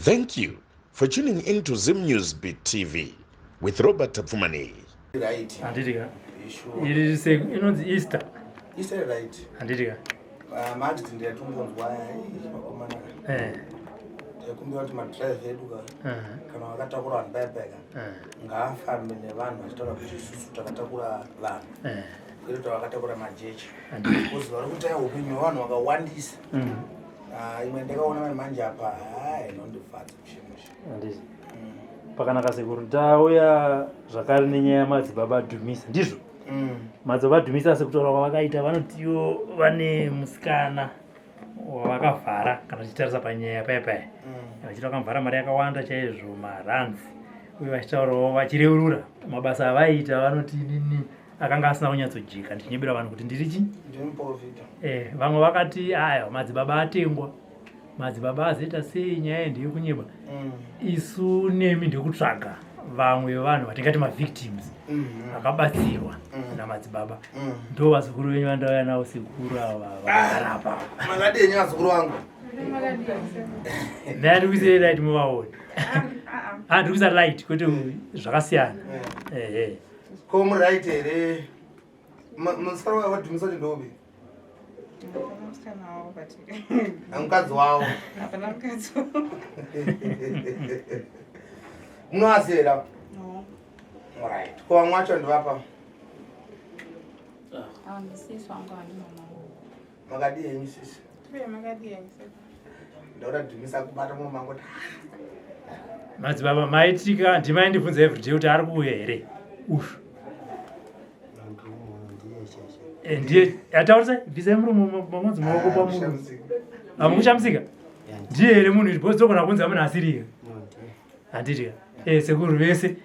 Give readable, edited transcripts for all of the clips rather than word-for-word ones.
Thank you for tuning in to Zim News Beat TV with Robert Tapfumaneyi. Right. Handiti ka? Iri se inonzi Easter. Easter right. Handiti ka? Ah, maaccident yatombonzwa vakomana. Eh. Taikumbira kuti madrive edu ka. Eh. Kana vakatakura vanhu paya paya ka. Eh. Ngaafambe nevanhu vachitaura kuti isusu takatakura vanhu. Eh. Kwete kuti vakatakura majecha. Handiti. Because vari kutaya upenyu hwevanhu vakawandisa. Ah, imwe ndakaona mai manje apa haa inondifadza mushe mushe. Handiti. Pakanaka sekuru tauya zvakare nenyaya yamadzibaba Dhumisa ndizvo? Madzibaba Dhumisa sekutaura kwavakaita vanotiwo vane musikana wavakavhara kana tichitarisa panyaya paya paya vachiti vakamuvhara mari yakawanda chaizvo marands uye vachitaurawo vachireurura mabasa avaiita vanoti nini akanga asina kunyatsojeka ndichinyebera vanhu kuti ndiri chi Ndiri muprofita. Vamwe vakati aya madzibaba atengwa, madzibaba azoita sei, nyaya iyi ndeyekunyeba. Isu nemi ndekutsvaga vamwe vevanhu vatingati mavictims vakabatsirwa namadzibaba. Ndo vazukuru venyu vandauya navo sekuru ava vakagara apa. Makadii henyu vazukuru vangu? Ndaya ndikuisei light muvaone. Ah, ndikuisa light kwete zvakasiyana. Ehe. Ko muri right here? Musikana wakadhumisa kuti ndopi? Musikana wavo, but Mukadzi wavo. Hapana mukadzi. Munovaziva? No. Right. Ko vamwe vacho ndivapa? Ava ndisisi wangu, ava ndimama wangu. Makadii henyu sisi? Tuye, makadii henyu? Ndaura dhumisa kubata muromo wangu kuti Madzibaba, maitika ndimaindibvunza everyday kuti ari kuuya here ushu. Ndiye ataurisai, bvisai muromo mamanzi maoko pamuromo. Hamukushamisika ndiye here munhu because togona kunzi munhu asiriyo, handiti ka? Sekuru vese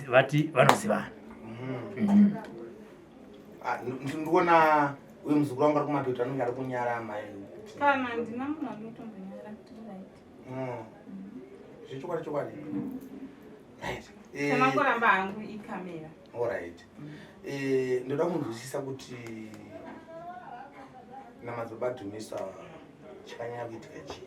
vati vanozivana. Ah, ndikuona uyu muzukuru wangu ari kumatoita anenge ari kunyara amai. Kana ndina munhu anotombonyara kuti right. Zvechokwadi chokwadi. Right. Chamangoramba hangu ikamera. Alright. Ndoda kunzwisisa kuti namadzibaba Dhumisa chakanyanya kuitika chii?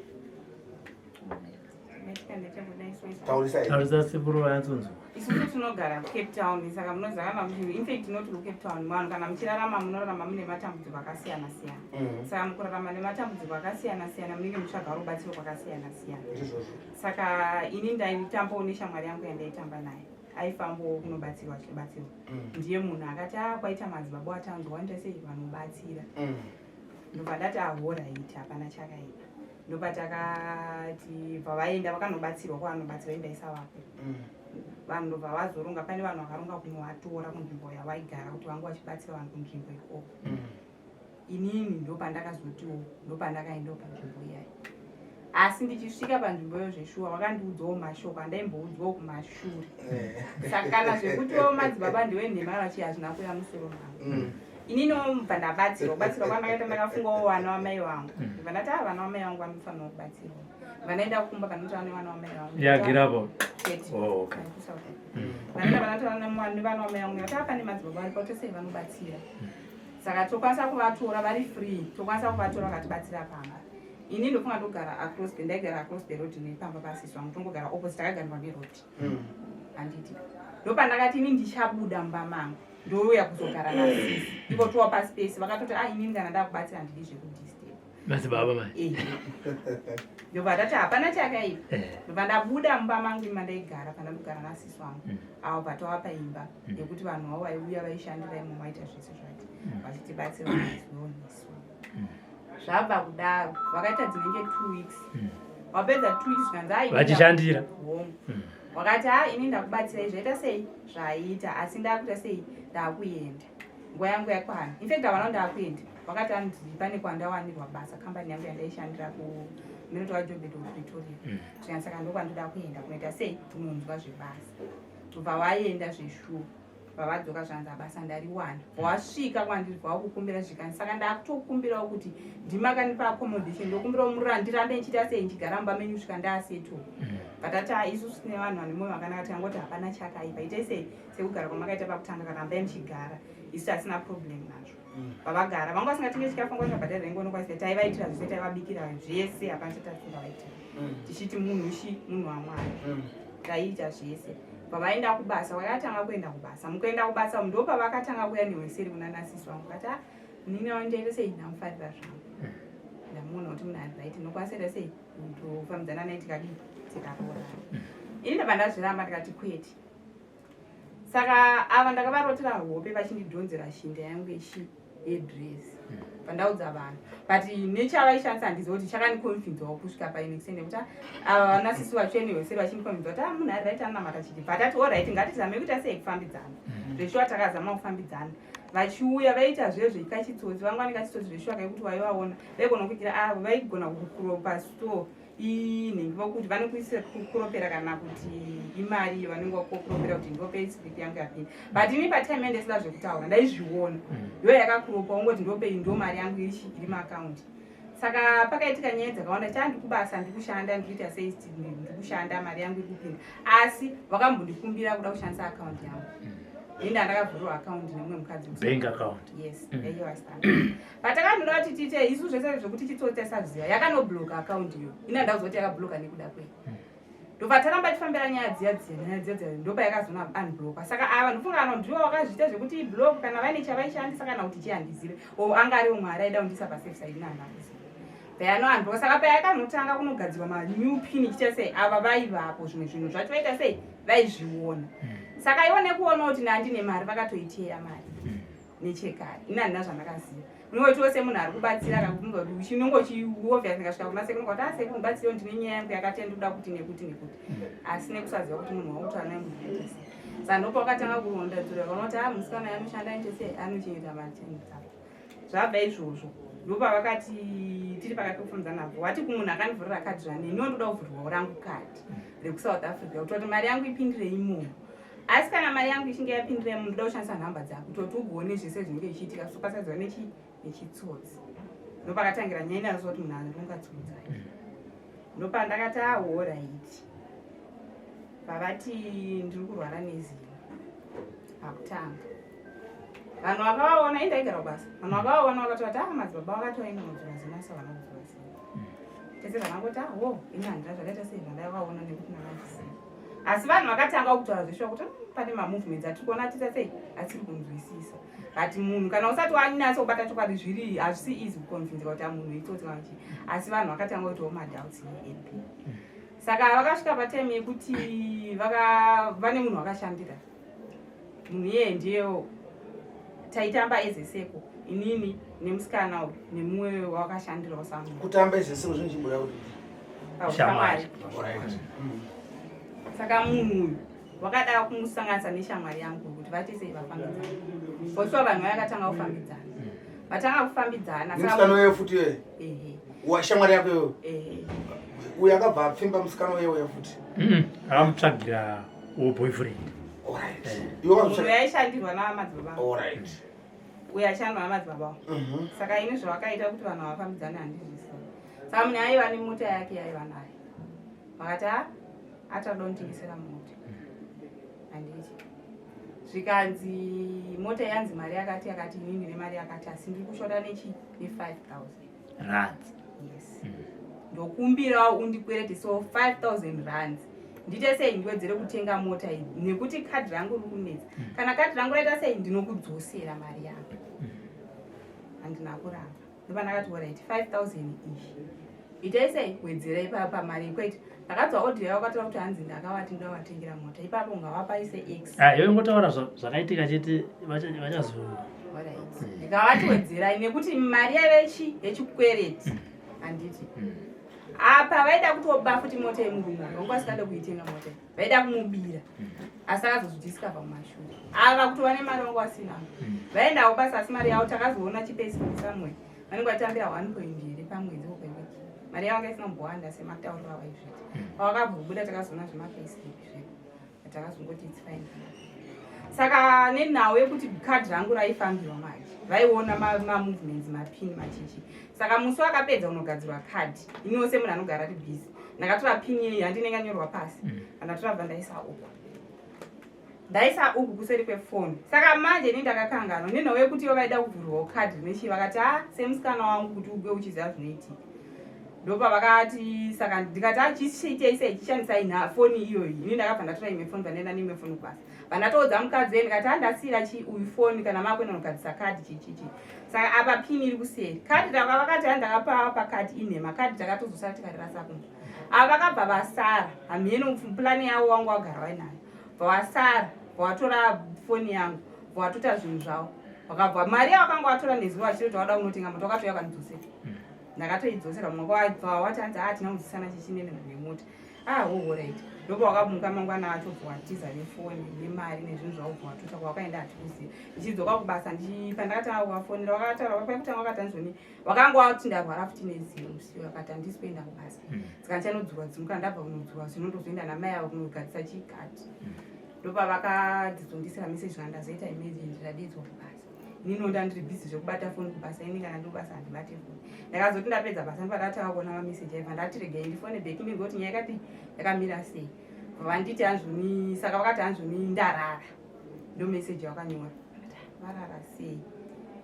Maitika ndechekudai so. Taurisa. Taurisa sekuru vanyatsonzwa. Isusu tinogara kuCape Town, saka munoziva kana infact tinoti kuCape Town vanhu kana muchirarama munorarama mune matambudziko akasiyana siyana. Saka mukurarama nematambudziko akasiyana siyana munenge muchitsvaga rubatsiro kwakasiyana siyana. Ndizvozvo. Saka ini ndaitambawo neshamwari yangu yandaitamba naye, aifambawo kunobatsirwa achibatsirwa. Ndiye munhu akati a kwaita madzibaba watanzwa wanoita sei vanobatsira. Ndobva ndati alright, hapana chakaipa. Ndopatakati bva vaenda vakanobatsirwa kwavanobatsirwa, indaisavapo. Vanhu ndobva vazoronga, pane vanhu vakaronga kunovatora kunzvimbo yavaigara kuti vange vachibatsira vanhu kunzvimbo ikoko. Inini ndopandakazotiwo ndopandakaendawo panzvimbo iyayi, asi ndichisvika panzvimbo iyo zveshuwa vakandiudzawo mashoko andaimboudzwawo kumashure. Saka kana zvekutiwo madzibaba ndewenhema vachi hazvina kuya musoro mangu. Ininiwo mubva ndabatsirwa. Kubatsirwa kwandakaita, ndakafungawo vana vamai vangu. Ndibva ndati a vana vamai vangu vanofanira kubatsirwa. Ndibva ndaenda kumba panotaura nevana vamai vangu. Yagirapo. Chete. Oh, okay. Vanoenda vanotaura nevana vamai vangu, ndikati apa nemadzibaba varipo tose vanobatsira, saka tokwanisa kuvatora vari free, tokwanisa kuvatora vakatibatsira pamba. Ini ndofunga ndogara across the ndaigara across the road nepamba pasisi vangu, tongogara opposite, takagarirwa neroad, handiti? Ndopandakati ini ndichabuda mumba mangu ndouya kuzogara nasisi ivo towa paspace. Vakatoti a inini kana ndakubatsira handidi zvekudisturb. Madzibaba mai. Ndobva ndati hapana chakaipa. Ndobva ndabuda mumba mangu ima ndaigara pandandogara nasisi wangu. Avo bva tawapa imba yekuti vanhu vavo vaiuya vaishandira imomo, vaita zvese zvati vachitibatsira nesu. Zvabva kudaro vakaita dzinenge 2 weeks. Wapedza 2 weeks zvikanzi "Ah, ini Vachishandira. Hongu. Wakati ha ini ndakubatsirai zvaita sei zvaita, asi ndakuita sei ndakuenda, nguva yangu yakwana. Infact havana ndakuenda, vakati anzi pane kwandawanirwa basa, kambani yangu yandaishandira kuminotowa Joburg Pretoria. Zvikanzi saka ndokwandoda kuenda kunoita sei kunonzwa zvebasa. Bva vaenda zveshuwa, vavadzoka zvanzi abasa ndariwana. Wasvika kwandiri bva wakukumbira, zvikanzi saka ndakutokumbirawo kuti ndimakanipa accommodation, ndokumbirawo murura ndirambe ndichiita sei ndichigara mumba menyu kusvika ndasettle. Vatati "Ah, isusu tine vanhu vane mwoyo wakanaka, tikangoti hapana chakaipa, itai sei sekugara kwamakaita pakutanga, kana rambai muchigara, isu hasina problem nazvo." Pavagara vanga vasingatenge chikafu, vanga vasingabhadhari rengo nokwaise. Taivaitira zvese, taivabikira zvese, hapana chatasingavaitira. Tichiti munhu shi munhu waMwari. Taiita zvese. Pavaenda kubasa, vakatanga kuenda kubasa. Mukuenda kubasa ndo pavakatanga kuya nehweseri kuna nasisi vangu, kati, "Ah, munini wangu ndaita sei, ndamufarira zvangu, ndamuona kuti munhu ari right, ndinokwanisa ita sei kutofambidzana naye, tikadii, tikaroorana." Ini ndabva ndazviramba, ndikati kwete. Saka ava ndakavarotera hope vachindidhonzera shinda yangu yechi yedress pandaudza vanhu, but nechavaishandisa handiziva kuti chakandiconvinzawo kusvika paine extent yekuti ava vanasisi vacho nehweseri vachindiconvinza kuti, "Ah, munhu ari right, anonamata," chiti but ati, "Alright, ngatizame kuita sei, kufambidzana." Zveshuwa takazama kufambidzana. Vachiuya vaita zvezvo kachitsotsi, vanga vane kachitsotsi zveshuwa kekuti waivaona vaigona kuitira avo vaigona kukuropa store inhingi vokuti vanokuisira kukuropera kana kuti imari iyo vanenge vakukuropera kuti ndo payslip yangu yapinda. But ini patime yandisida zvekutaura, ndaizviona ndo yakakuropa, ungoti ndopei, ndo mari yangu iri iri maakaunti. Saka pakaitika nyaya dzakawanda. Chaa ndikubasa, ndikushanda, ndikuita sei, ndikushanda, mari yangu iri kupinda, asi vakambondikumbira kuda kushandisa akaunti yangu. Ini ndandakavhurirwa akaunti nemumwe mukadzi. Bank account? Yes. Yaiwa. Patakandoda kuti tiite isu zvese zvekuti chitsotsi tasaziva, yakanobloka akaunti iyo. Ina ndauziva kuti yakabloka nekuda kwei. Ndobva taramba tifambira nyaya dziya dziya, nyaya dziya dziya, ndopa yakazona unbloka. Saka ava ndofunga kana ndivo vakazviita zvekuti iblock, kana vaine chavaishandisa kana kuti chii handizive, o anga ariwo Mwari aida kundisa pasafe side, nahana kuziva payanounbloka. Saka payakanotanga kunogadzirwa manew pin ichiita sei, ava vaivapo. Zvimwe zvinhu zvacho vaita sei, vaizviona. Saka ivo nekuona kuti nandine mari, vakatoiteya mari nechekare. Ini handina zvandakaziva. Unongoti wose munhu ari kubatsira akakubvunza kuti uchinongo chiobvious, ndikasvika kuna sekuru ndikati, "Ah, sekuru, mubatsirewo, ndine nyaya yangu yakati, ndikuda kuti nekuti nekuti," asi nekusaziva kuti munhu wakutaura naye munhu akaita sei. Saka ndopa wakatanga kuronda dzura, vakaona kuti, "Ah, musikana anoshanda, anoita sei, anochengeta mari." Chengeta zvabva izvozvo, ndopavakati tiri pakati pekufambidzana navo, wati kumunhu akandivhurira kadhi rani, iniwo ndoda kuvhurirwawo rangu kadhi rekuSouth Africa kutoti mari yangu ipindire imomo. Asi kana mari yangu ichinge yapindira imomo, ndoda kushandisa nhamba dzako kutoti ugoone zvese zvinenge zvichiitika, so pasaziva nechitsotsi. Ndopakatangira nyaya inazo kuti munhu anongatsotsa. Ndopandakati, "Alright." Pavati ndiri kurwara nezino pakutanga, vanhu vakavaona, indaigara kubasa, vanhu vakavaona vakati vati, "Ah, madzibaba vakati vaenda kudzura zino, asi havana kudzura zino." Tese zvakangoti, "Aho, ini handina zvakaita sei zvandaivaona nekuti ndakandisiya." Asi vanhu vakatanga kutaura zveshuwa kuti, pane mamovements atiri kuona atiita sei asiri kunzwisisa." But munhu kana usati wanyatsa kubata chokwadi, zviri hazvisi easy kuconvinzika kuti amunhu itsotsi kana chii. Asi vanhu vakatanga kuitawo madoubts neap. Saka vakasvika patime yekuti vane munhu vakashandira. Munhu iyeye ndiyewo taitamba ezeseko, inini nemusikana uyu nemumwe wakashandirawo samunhu. Kutamba ezeseko zvinochibuda kuti? Shamwari. Alright. Saka munhu uyu wakada kumusanganisa neshamwari yangu kuti vaite sei, vafambidzana. Foshuwa vanhu vayakatanga kufambidzana, vatanga kufambidzana. Nemusikana weyo futi iyoyo? Ehe. Washamwari yako iyoyo? Ehe. Uyo akabva apfimba musikana weyo uya futi? Akamutsvagira wo boyfriend. Alright. Iwe Munhu wakazotsvaga- yaishandirwa namadzibaba. Uyo ashandwa namadzibaba. Saka ini zvavakaita kuti vanhu havafambidzane handizvisi. Saka munhu aiva nemota yake yaiva nayo, vakati, "A, atada kunditengesera mota," handiti? Zvikanzi mota yanzi mari yakati yakati, inini ndine mari yakati, asi ndiri kushota nechi ne5000 rands. Yes. Ndokumbirawo undikweretesewo 5000 rands, ndiite sei, ndiwedzere kutenga mota iyi, nekuti kadhi rangu riri kunetsa. Kana kadhi rangu raita sei, ndinokudzosera mari yako. Handina kuramba. Ndopandakati, "Alright, 5000 iyi itai sei, wedzerai pamari." Kwete, ndakadzwa audio yavo kataura kuti hanzi ndakavati ndovatengera mota ipapo, ungavapaise x. Ah, iwe ingotaura zvakaitika chete, vachazo Alright. Ndikavati wedzerai nekuti mari yaive chi yechikwereti, handiti? Apa vaida kutoba futi mota yemurume uyu, vanga vasingade kuitenga mota iyi, vaida kumubira, asi akazozvidiscover mumashure ava kutova nemari vanga vasina. Vaendawo basa, asi mari yavo takazoona chipayslip somewhere, vanenge vatambira 1 point here pamwedzi or pawiki. Mari yavo anga isina kumbowanda sematauriro avaizviita. Pavakabvobuda takazoona zvemapayslip zvedu, takazongoti it's fine. Saka nenhau yekuti kadhi rangu raifambirwa manje, vaiona mamovements, mapin, machichi. Saka musi wakapedza unogadzirwa kadhi, iniwo semunhu anogara ari busy, ndakatora pin yeyi, handinenge anyorwa pasi, andatora bva ndaisa uku. Ndaisa uku kuseri kwefoni. Saka manje ini ndakakanganwa nenhau yekuti ivo vaida kuvhurwawo kadhi nechii vakati ha semusikana wangu kuti uge uchiziva zvinoitika. Ndopavakati saka ndikati achiitei sei chishandisai foni iyoyi. Ini ndakabva ndatora imwe foni pandaenda neimwe foni kubasa. Vandatoudza mukadzi uye ndikati handasiira chi uyu foni kana makuenda kunogadzisa kadhi chichichi. Saka apa pini iri kuseri. Kadhi vakati handakapa pakadhi inhema kadhi takatozosara tikarirasa kumba. Ava vakabva vasara hameno plani yavo wangu wagara wainayo. Bva wasara bva watora foni yangu bva watoita zvinhu zvavo vakabva mari yavakanga watora nezuro vachitoti wada kunotenga mota wakatouya vakandidzosera hmm. ndakatoidzosera mumwe kwabva wati hanzi ah tina kudzisana chichinene nemota ah hoho right ndopa wakamuka mangwana acho bva watiza nefoni nemari nezvinhu zvavo bva watoita kwawakaenda hatikuziva ndichidzoka kubasa pandakatanga kuvafonera vakataura pekutanga vakati anzoni vakanga vati ndarwara futi neziyo musiyo vakati handisi kuenda kubasa hmm. saka ndichanodzurwa dzimuka ndabva kunodzurwa zvino ndozoenda namai avo kunogadzisa chikati hmm. ndopavakadzizondisira message kana ndazoita emergency ndadedzwa kubasa inini nda ndiri busy zvekubata foni kubasa ini kana ndiri kubasa handibate foni ndakazoti ndapedza basa ndopandakatanga kuona mameseji aiva ndati regai ndifone back ndingoti nyaya yakati yakamira sei vanditi hanzvoni saka vakati hanzvoni ndarara ndo message yakanyora varara sei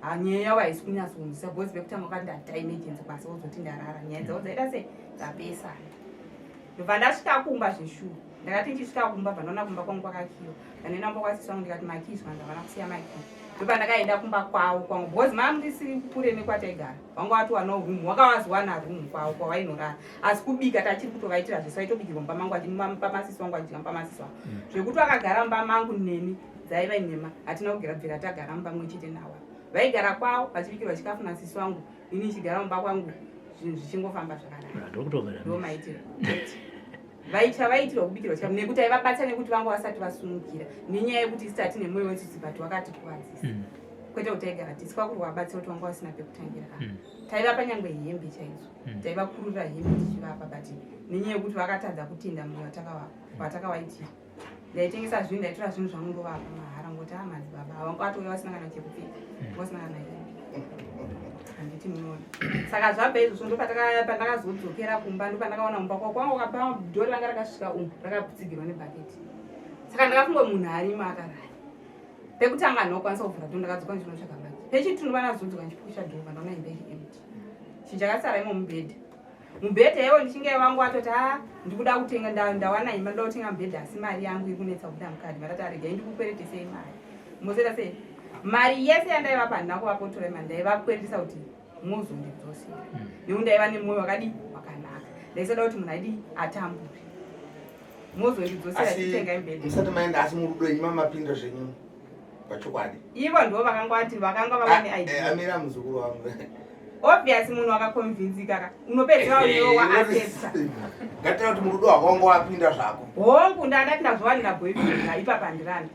ah, nyaya yavo haisi kunyatsonzwisa because pekutanga wakati ndata emergency basa wozoti ndarara nyaya dzavo dzaita sei dzapesana ndobva ndasvika kumba zveshuwa ndakati ndichisvika kumba bva ndaona kumba kwangu kwakakiwa ndandoenda kumba kwasisi vangu ndikati makii zvikanzi havana kusiya makii ndobva ndakaenda kumba kwavo kwangu because maa ndisiri kure nekwataigara vanga watowanawo room wakavazowana room kwavo kwavainorara asi kubika tachiri kutovaitira zvese vaitobikirwa mumba mangu pamasisi wangu achidya mumba masisi wangu mm. zvekuti vakagara mumba mangu neni dzaiva nhema hatina kugera bvira tagara mumba mwe chete nawa vaigara kwavo vachibikirwa chikafu nasisi wangu ini ichigara mumba kwangu zvinhu zvichingofamba zvakanaka ndomaitiro vaicha vaitirwa kubikirwa chikafu nekuti aivabatsa nekuti vanga vasati vasunukira nenyaya yekuti isu tati nemwoyo wetsitsi but wakatikuvadzisa mm. kwete kuti taigara tisi kwakuri wabatsira kuti vanga vasina pekutangira mm. taivapa nyangwe hembe chaidzo mm. taivakurura hembe tichivapa but nenyaya yekuti vakatadza kutenda mwoyo watakawaitira ndaitengesa zvinhu ndaitora zvinhu zvangu ndovapa mahara ngoti a ah, madzibaba ava atouya vasina kana chekupfeka hmm. vasina kana hembe handiti munoona saka zvabva izvozvo ndopandakazodzokera kumba ndopandakaona kumba kwako kwanga kwakapa dhori ranga rakasvika umu rakatsigirwa nebhaketi saka ndakafunga munhu arimo akarara pekutanga handinokwanisa kuvhura dho ndakadzoka ndichinotsvaka maki pechitunhu vanazodzoka ndichipusha dho vandaona imba iri empty chinhu chakasara imo mubhedha mubhedha iwo ndichinge vangu atoti a ah, ndikuda kutenga ndawana imba ndoda kutenga mubhedha asi mari yangu iri kunetsa kubuda mukadhi vatati aregai ndikukweretesei mari mozoita sei mari yese yandaivapa handina kuvapotora imari ndaivakweretesa kuti mozondidzosera hmm. nekuti ndaiva nemwoyo wakadii wakanaka ndaisada kuti munhu aidii atambure mozondidzosera chitenga imubhedha musati maenda asi murudo enyu mamapinda zvenyu pachokwadi ivo ndivo vakanga vati vakanga vava neidea eh, amira muzukuru wangu obvious munhu akakonvinzika ka unopedzera unewo waaccepta ngatira kuti murudo wako wanga wapinda zvako hongu ndandati ndazviwanira boyfriend ipapa handirambi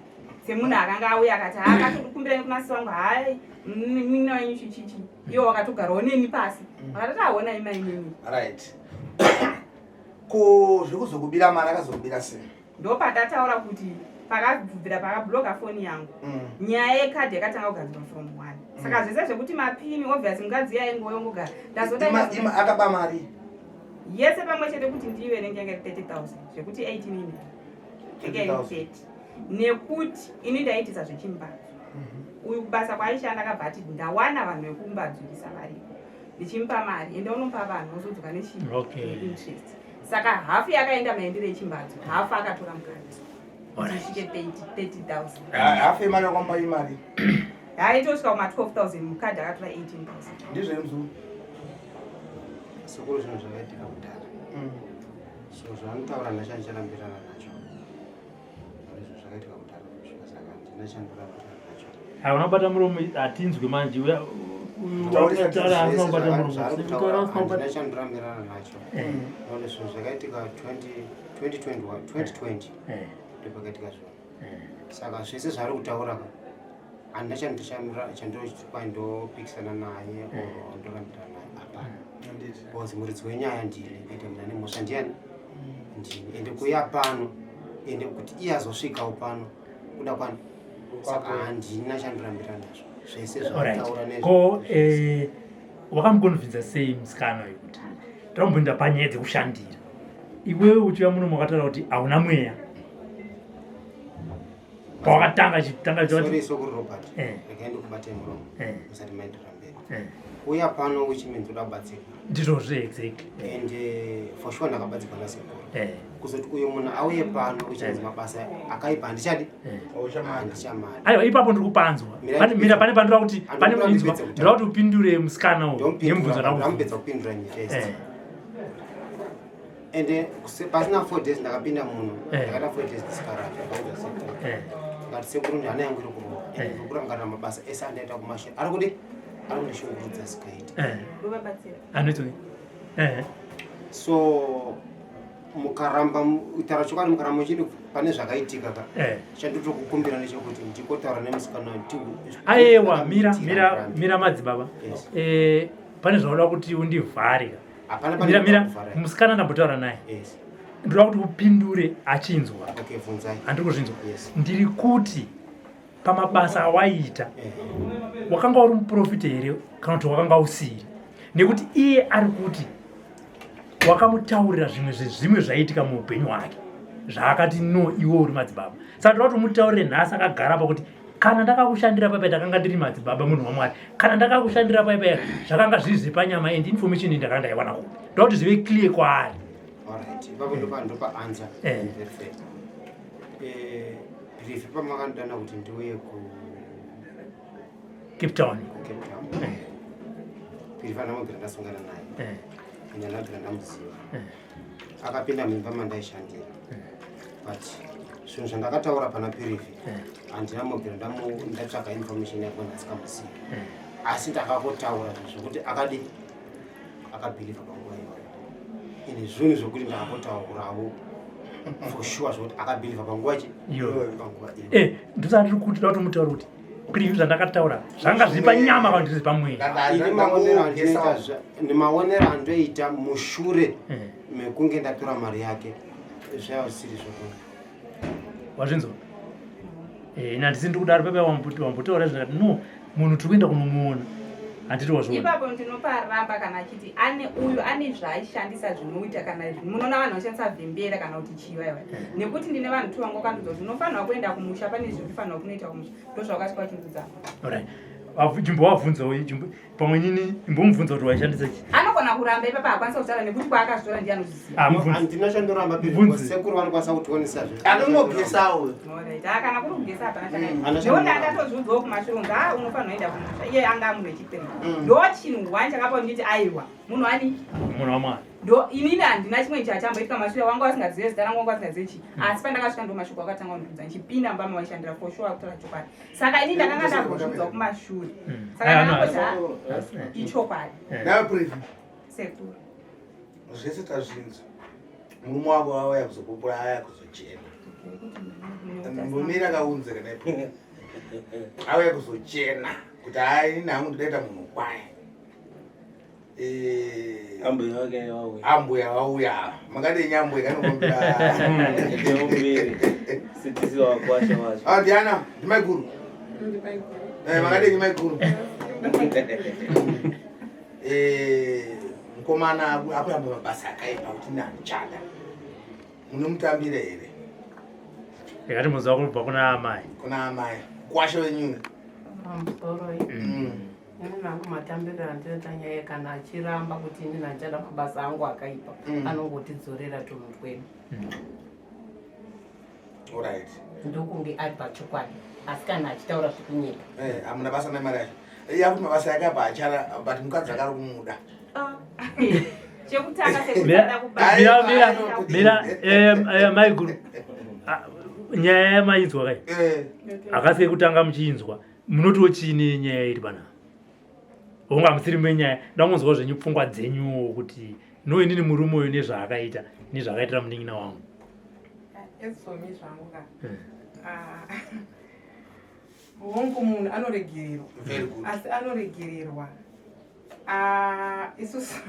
semunhu akanga auya akati haakatokumbira nekunasi wangu hai munin'ina wenyu chichichi iwo wakatogarawo neni pasi vakatati ahona imainini right ko zvekuzokubira mari akazokubira sei Ndopandataura kuti pakabvira pakabloka foni yangu mm. nyaya yekadhi yakatanga kugadzirwa from one mm. saka zvese zvekuti mapini obvious mukadzi yaingoyongogara ndazotaima akaba mari yese pamwe chete kuti ndiiverenge yanga iri 30 000 zvekuti 18 ini yanga iri 30 nekuti ini ndaiitisa zvechimbadzo mhm. uyu kubasa kwaaishanda akabva ati ndawana vanhu vekumbadzurisa variko ndichimupa mari ende unopa vanhu wozodzoka nechii saka hafu yakaenda maendero echimbadzo hafu akatora mukadzi tisvike 30000 hafu yemari yakwamba imari haitosvika kuma 12000 mukadzi akatora 18000 ndizvo mzuu sekuru zvinhu zvakaitika kudhara mm. so zvanotaura ndachandicharambirana nacho izvo zvakaitika kudhara kusvika saka handina chandorambirana nacho hauna kubata muromo hatinzwi manje handina chandorambirana nacho eh. nekuti zvinhu zvakaitika 2020 eh. ndopakaitika zvinhu eh. saka zvese zvaari kutaura ka handina chandopikisana naye or ndorambirana naye hapana because muridzi wenyaya ndini ende munhu ane mhosva ndiyani ndini ende kuuya pano ende kuti iye azosvikawo pano kuda kwani saka handina chandorambira nazvo zvese zvataura ko eh, wakamukonvinza sei musikana uyu kuti takumboenda panyaya dzekushandira iwewe uchiuya muno makataura kuti hauna mweya Pawakatanga chitanga Sorry, Sokuru Robert. Regai ndikubate muromo. Musati maenderera mberi. Uya pano which means uda kubatsirwa. Ndizvozvo exactly. And for sure ndakabatsirwa nasekuru. Kuzoti uyo munhu auye pano which means mabasa akaipa handichadi. Handichamadi. Aiwa, ipapo ndiri kupanzwa. Mira, pane pandira kuti pane inzwa, ndira kuti upindure musikana uyu nemubvunzo ndakubvunza. Ndamupedza kupindura nyaya first. Ende pasina 4 days ndakapinda muno. Ndakaita 4 days ndisikarapwa, ndakaudza sekuru. Ndikati sekuru, ndi hana yangu iri kurova. Ende ndiri kurangarira mabasa ese andaita kumashure. Ari kudi? Ari kundishungurudza sikaita. Ndovabatsira. Anoitwa. So mukaramba kutaura chokwadi, mukaramba muchiti pane zvakaitika ka, chandotokukumbira ndechekuti ndikotaura nemusikana. Aiwa, mira, mira, mira, madzibaba. Yes. Pane zvauda kuti undivhare. Hapana pane Mira, mira, kuvhara. musikana ndambotaura naye. Yes. Ndoda kuti upindure achinzwa. Okay, bvunzai. Handiri kuzvinzwa. Yes. Ndiri kuti pamabasa awaiita, wakanga uri muprofita here kana kuti wakanga usiri? Nekuti iye ari kuti wakamutaurira zvimwe zvezvimwe zvaiitika muupenyu hwake zvaakati no, iwe uri madzibaba. Saka ndoda kuti umutaurire nhasi akagara pakuti kana ndakakushandira paipai, ndakanga ndiri madzibaba, munhu waMwari. Kana ndakakushandira paipai, zvakanga zviri zvepanyama and information iyi ndakanga ndaiwana kupi? Ndoda kuti zvive clear kwaari. Alright, ipapo ndopa answer. Very fair. Brief pamakandidana kuti ndiuye ku Cape Town. Ku Cape Town. Brief andamubvira ndasongana naye. Ende ndabvira ndamuziva. Akapinda muimba mandaishandira. But zvinhu zvandakataura pana Pirifi, handina mubvira ndatsvaga information yake ndasikamuzivi. Asi ndakakotaura zvinhu zvokuti akadi akabhilivha panguva iyoyo. Ende zvinhu zvokuti ndakakotaurawo for sure zvokuti akabhilivha panguva chi Iyoyo. Panguva iyoyo. Ndosaka ndiri kuti da kuti mutaure kuti Pirifi zvandakataura zvanga zviri panyama kana kuti zviri pamweya. Ini maonero andoita mushure mekunge ndatora mari yake, zvaiva zvisiri zvokuti Wazvinzwa? Ine handisi ndiri kudaro pepe wambotaura izvo, ndikati no, munhu tiri kuenda kunomuona, handiti wazviona? Ipapo ndinoparamba kana achiti ane uyu ane zvaaishandisa zvinoita kana munoona vanhu vanoshandisa vhembera kana kuti chivaiwa, nekuti ndine vanhu tu vanga vakandudza kuti unofanirwa kuenda kumusha, pane zviri kufanirwa kunoita kumusha, ndozvawakasvika vachindudza. Alright. Chimbowabvunzawo, pamwe nini imbomubvunza kuti waishandisa chi. Anogona kuramba ipapa, hakwanisa kutaura nekuti kwaakazvitora ndiye anoziziva. Ah, mubvunze. Handina chandoramba. Mubvunze. Sekuru vanokwanisa kutionesa zve. Anongogesawo. Alright, ah, kana kuri kugesa hapana chakaipa. Hapana Nekuti chakanaka. andatozviudzawo kumashure kunzi a unofanirwa kuenda kumusha, iye anga amunhu wechipiri. Ndo chinhu one chakapa nditi aiwa, munhu ani? Munhu waMwari. Ndo inini handina chimwe chachamboitika mashure, wanga wasingazive zita rangu, wanga wasingazive chii, asi pandakasvika ndo mashoko akatanga kundudza ndichipinda mumba mawaishandira. For sure kutaura chokwadi, saka inini ndakanga ndambozviudzawo kumashure, saka Aiwa, no, ndakangoti ha, ichokwadi. Nawe Privi, Sekuru. Zvese tazvinzwa. Murume wako auya kuzopupura, aya kuzochena. Mbomira kaunze kana ipo. Auya kuzochena kuti hai, ini hangu ndidaita munhu kwaye. Ambuya wake wauya. Ambuya vauya. Makadini ambuya kanokumbira? Ndeumbiri. Sitisi wakwasha wacho. Ah, Diana, ndimaiguru. Makadini maiguru? Mukomana akuramba mabasa akaipa kuti nandichada. Munomutambira here? Ndikati muziva kubva kuna amai. Kuna amai. Kwasha wenyu. Pamusoro. Ini nangu matambiriro andinoita nyaya, kana achiramba kuti ini handichada mabasa angu akaipa, anongotidzorera tunhu twedu. Alright. Ndokunge ari pachokwadi, asi kana achitaura zvekunyika. Hamuna basa nemari yacho. Yakuti mabasa akaipa achara, but mukadzi akari kumuda. Chekutanga Mira, sekutanga mira, mira, mira, maiguru. Ah, nyaya yamainzwa kai? Hakasi kutanga muchiinzwa. Munotiwo chiine nyaya iri panapa? Honga musiri menyaya, ndangonzwa zvenyu pfungwa dzenyuwo kuti no, inini murume uyu nezvaakaita nezvaakaitira munin'ina wangu. As for me zvangu ka, ah, hongu munhu anoregererwa. Very good. Asi anoregererwa, ah, isusu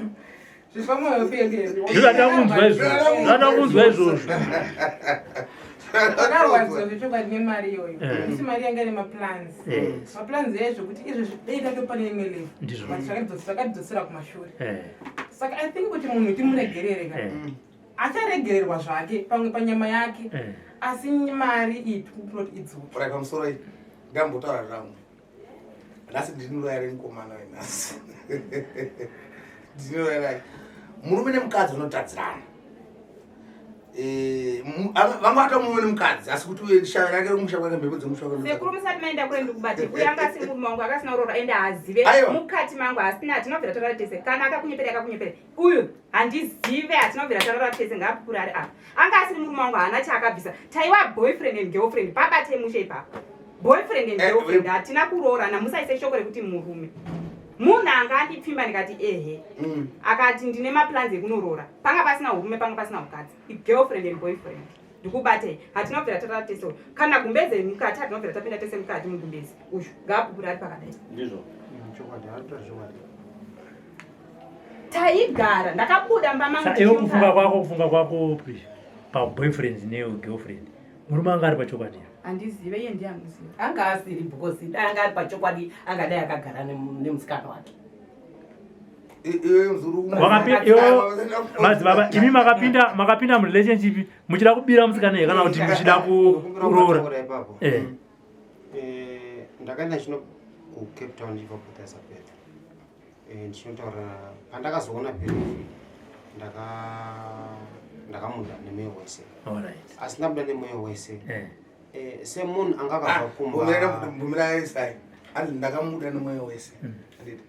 zviri pamwoyo pedu. Ndinoda kunzwa izvozvo, ndinoda kunzwa izvozvo. Takarwadziwa zvechokwadi nemari iyoyo. Isi mari yanga ine maplans, maplans ezvokuti izvezvi dei tatopane imwe level. Ndizvo. But zvakatidzosera kumashure. Saka I think kuti munhu timuregerere ka, acharegererwa zvake pamwe panyama yake. Asi mari iyi tikukumbira kuti idzoke. Right, pamusoro iyi ndambotaura zvangu. Nhasi ndinouraya remukomana wenhasi. Ndinouraya rake. Murume nemukadzi vanotadzirana. Eh, vanga vata murume nemukadzi asi kuti shave rake remusha kwake mhepo dzemusha kwake. Sekuru musati maenda kure ndikubate. Uyu anga asiri murume wangu akasina kuroora ende haazive mukati mangu asina hatinobvira tarara tese. Kana akakunyepera akakunyepera. Uyu handizive hatinobvira tarara tese ngaapupure ari apa. Anga asiri murume wangu haana chaakabvisa. Taiwa boyfriend and girlfriend pabate mushe ipapo. Boyfriend and girlfriend hatina kuroorana musaise shoko rekuti murume. Munhu anga andipfimba ndikati ehe. Akati ndine maplans ekunoroora. Panga pasina urume panga pasina ukadzi. Girlfriend and boyfriend. Ndikubatei. Hatina kubvira tarara tese uyu. Kana gumbeze mukati hatina kubvira tapinda tese mukati mugumbeze. Uyu ngaapupure ari pakadai. Ndizvo. Chokwadi, arikutora chokwadi. Taigara ndakabuda mba mangu. Sa iwe kufunga kwako kufunga kwako upi pa boyfriend ne girlfriend. Murume anga ari pachokwadi. Handizive iye ndiye anoziva. Anga asiri because dai anga ari pachokwadi angadai akagara nemusikana wake. Madzibaba imi makapinda makapinda murelationship muchida kubira musikana here kana kuti muchida kuroora? Eh. Ndakaenda chino ku Cape Town ndichibva Port Elizabeth. Ndichinotaura pandakazoona Believe ndakamuda nemwoyo wese. Alright. Asi ndamuda nemwoyo wese. Semunhu anga akabva kumba. Mbumira sai. Hanzi ndakamuda nemwoyo wese. Handiti.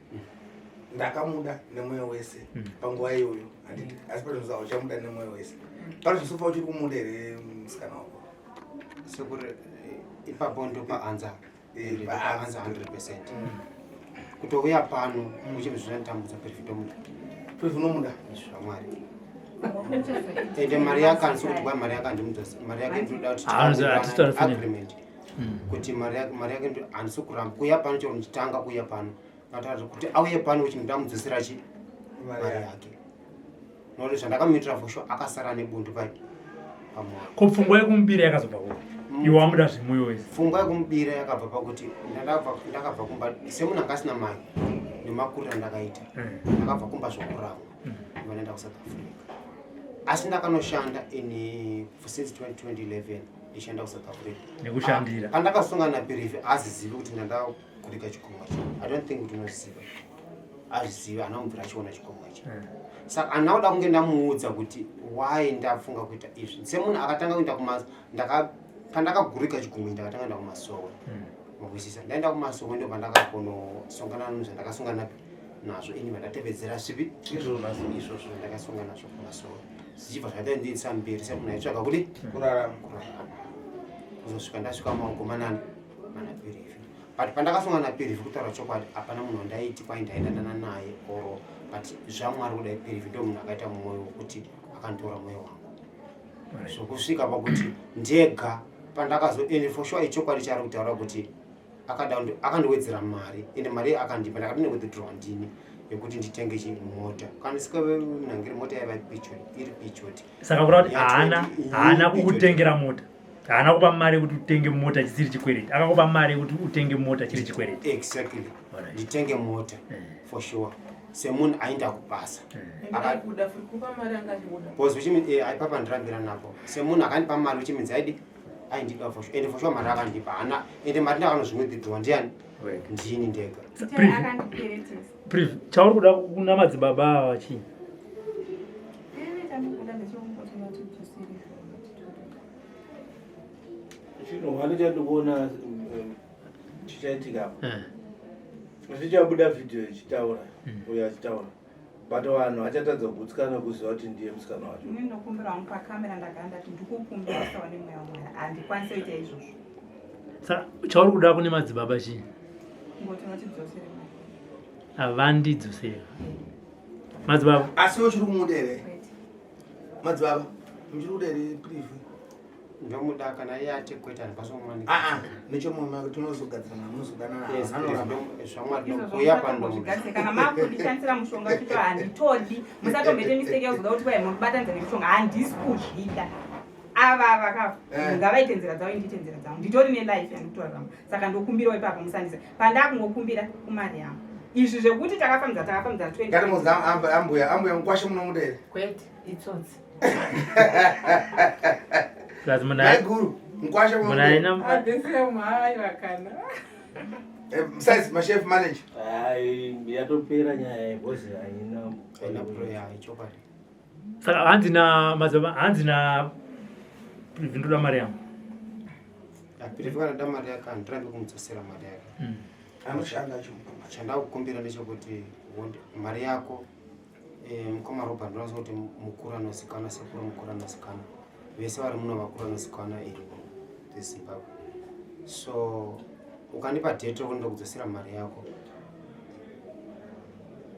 Ndakamuda nemwoyo wese panguva iyoyo. Handiti. Asi pane uchamuda nemwoyo wese. Pane zvisofa uchiri kumuda here musikana wako? Sekuri ipapo ndopaanza. Paanza 100%. Kutouya pano uchiri zvinotambudza Believe ndomuda. Believe unomuda? Zvamwari. Ende mari yake handisi kuti kwai mari yake handimudzosi. Mari yake ndinoda kuti agreement. Kuti mari yake mari yake handisi kuramba kuuya pano chero ndichitanga kuuya pano. Ndataura kuti auye pano kuti ndamudzosera chi mari yake. Nokuti zvandakamuitira for sure akasara nebundu pai pamwoyo. Ko pfungwa yekumubira yakazobva kupi? Iwe wamuda zvemwoyo wese. Pfungwa yekumubira yakabva pakuti ndakabva kumba semunhu anga asina mari nemakuriro andakaita. Ndakabva kumba zvokuramba. Ndinoenda kuSouth Africa. Asi ndakanoshanda in since 2011 ndichienda kuSouth Africa. Nekushandira. Pandakasungana naBelieve azizivi kuti ndandakudika chikomba ichi. I don't think kuti unoziva. Azizivi haana kubvira achiona chikomba ichi. Saka handina kuda kunge ndamuudza kuti why ndafunga kuita izvi. Semunhu akatanga kuenda kuma pandakagurika chigumwe ndakatanga kuenda kumasowe. Makuisisa. Ndaenda kumasowe ndo pandakakonosongana nezvandakasongana nazvo ini vandatevedzera zvipi izvozvo izvozvo ndakasongana nazvo kumasowe. Zvichibva zvaita ndiisa mberi semunhu aitsvaga kuti kurarama. Kuzosvika ndasvika maoko manani mana Believe. But pandakasongana naBelieve kutaura chokwadi hapana munhu wandaiti kwai ndaidanana naye or but zvaMwari kudai Believe ndo munhu akaita mwoyo wekuti akanditora mwoyo wangu. Zvokusvika pakuti ndega pandakazo and for sure ichokwadi chaari kutaura kuti akandiwedzera mari ende mari akandipa ndakati newithdraw ndini yekuti nditenge chimota kana ndisinganangiri mota yaiva iri pichoti. Saka kureva kuti haana kukutengera mota. Haana kupa mari yekuti utenge mota chisiri chikwereti. Akakupa mari yekuti utenge mota chiri chikwereti. Exactly. Nditenge mota for sure. Semunhu aenda kubasa. Kuda kupa mari anga achibuda. Because which means ipapa ndirambira napo. Semunhu akandipa mari which means aidi aindida for sure. And for sure mari akandipa haana ende mari ndakanozvimwidhidraw ndiani? Ndini ndega. Priv, chauri kuda kuna madzibaba ava chii? Chinhu wani chandikuona chichaitika apa. Chichabuda video ichitaura, uyo achitaura. But vanhu vachatadza kugutsikana kuziva kuti ndiye musikana wacho. Ini ndinokumbira wangu pakamera ndagara ndati ndikukumbira usawane mweya waMwari. Handikwanisi kuita izvozvo. Saka chauri kuda kune madzibaba chii? Ngoti vatidzosere mari. Havandidzosere. Madzibaba. Asi uchiri kumuda here? Madzibaba, muchiri kuda here Privi? Ndomuda kana iye ati kwete handikwanisi kumumanikidza. Nechomumwe tinozogadzirana munozodanana. Yes, Anoramba. zvamwari Izvozvo ndokuuya pano. musatombozvigadzire kana makundishandisira mushonga chito handitodi. Musatomboite mistake yekuzoda kuti kwai munobatanidza nemushonga handisi kuzvida. Ava vakafa. Ngavaite nzira dzavo ndiite nzira dzangu. Nditori nelife yandikutorarama. Saka ndokumbirawo ipapo musandise. Pandakungokumbira kumari yangu. Izvi zvekuti takafambidza takafambidza 20. Ngatimuudza ambuya, ambuya mukwashe munomuda here? Kwete, itsotsi. Plus munhu Maiguru, mkwasha munhu aina Adesemu aiwa kana. Besides machef manager. Ai, yatopera nyaya because haina Haina prayer, ichokwadi. Saka hanzi na madzibaba hanzi na ndoda mari yangu. Apirifi kana da mari yake handirambi kumudzosera mari yake. Anoshanda achimupa mari. Chandakukumbira ndechekuti mari yako mukoma Robert ndinoziva kuti mukuru anozikanwa, sekuru mukuru anozikanwa, vese vari muno vakuru vanozikanwa in Zimbabwe. So ukandipa date rekuti ndokudzosera mari yako,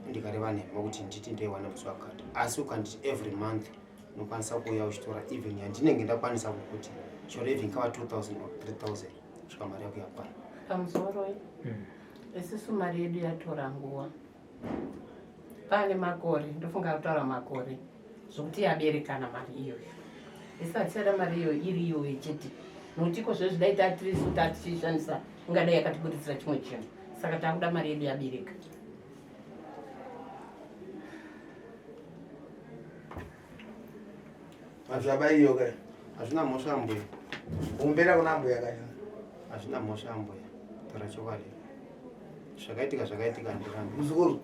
ndikareva nhema kuti nditi ndoiwana musi wakati, asi ukanditi every month unokwanisa kuuya uchitora even yandinenge ndakwanisa kukuti chero even kava 2000 or 3000 kusvika mari yako yakwana. Pamusoroi, isusu mari yedu yatora nguva pane makore, ndofunga kutaura makore zvokuti yaberekana mari iyoyo. Isu hatichada mari iyoyo iri iyoyo chete, nokuti iko zvezvi dai tatirisu tatichiishandisa ingadai yakatibuditsira chimwe chinhu. Saka takuda mari yedu yabereka. Madzibaba iyo kai. Hazvina mhosva mbuya. Umbera kuna mbuya kai. Hazvina mhosva mbuya. Taura chokwadi. Zvakaitika zvakaitika ndirambe. Muzukuru.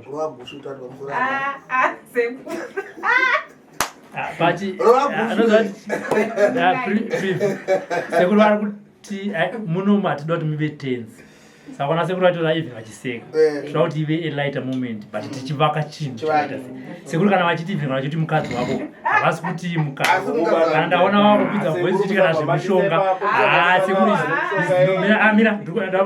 Rova gushu utatu pamusoro. Ah, ah, sekuru. Pachi Rova gushu. anozati sekuru vari kuti muno matida kuti muve tense. Saka vana sekuru vatora even vachiseka. Tinoda kuti ive a lighter moment but tichivaka chinhu chakaita sei. Sekuru kana vachiti even vachiti mukadzi wako havasi kuti mukadzi. Asi mukadzi wako. Kana ndaona vakukwidza voice kuti kana zvemishonga. Ah, sekuru mira mira ndikuda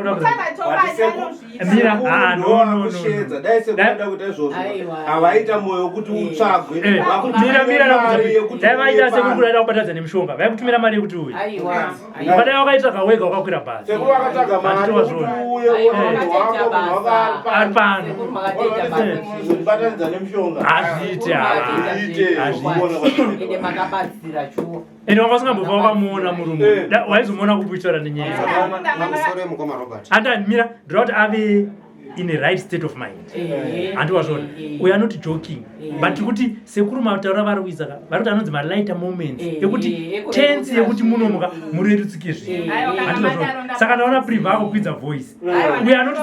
Mira, ah, no, no, no, no. Kushedza dai sekuru da kuita izvozvo Aiwa. havaita moyo wekuti utsvagwe. Mira, mira, Mari yekuti dai vaita uye sekuru pano. kudaida kubatadza nemishonga vaikutumira mari yekuti uye Aiwa. padai wakaitsvaga wega wakakwira bhazi Sekuru vakatsvaga mari Handiti yekuti wazviona. uye Aiwa, uone munhu vakaita wako, munhu wako basa. ari pano. Ari pano. Sekuru makatoita basa. Kubatanidza nemishonga. Hazviiti, Hazviite. Hazviiti. Ende makabatsira shuwa. Ende wanga usingambofa wakamuona murume. Waizomuona kupi uchitaura nenyaya. Pamusoro yemukoma Robert. Anda mira, ndoda kuti ave in a right state of mind. Handi wazviona. We are not joking. But kuti sekuru mataura vari kuisa ka, vari kuti anonzi ma lighter moments yekuti tense yekuti munomuka murerutsike zvinhu. Handi wazviona. Saka ndaona Priva akukwidza voice. We are not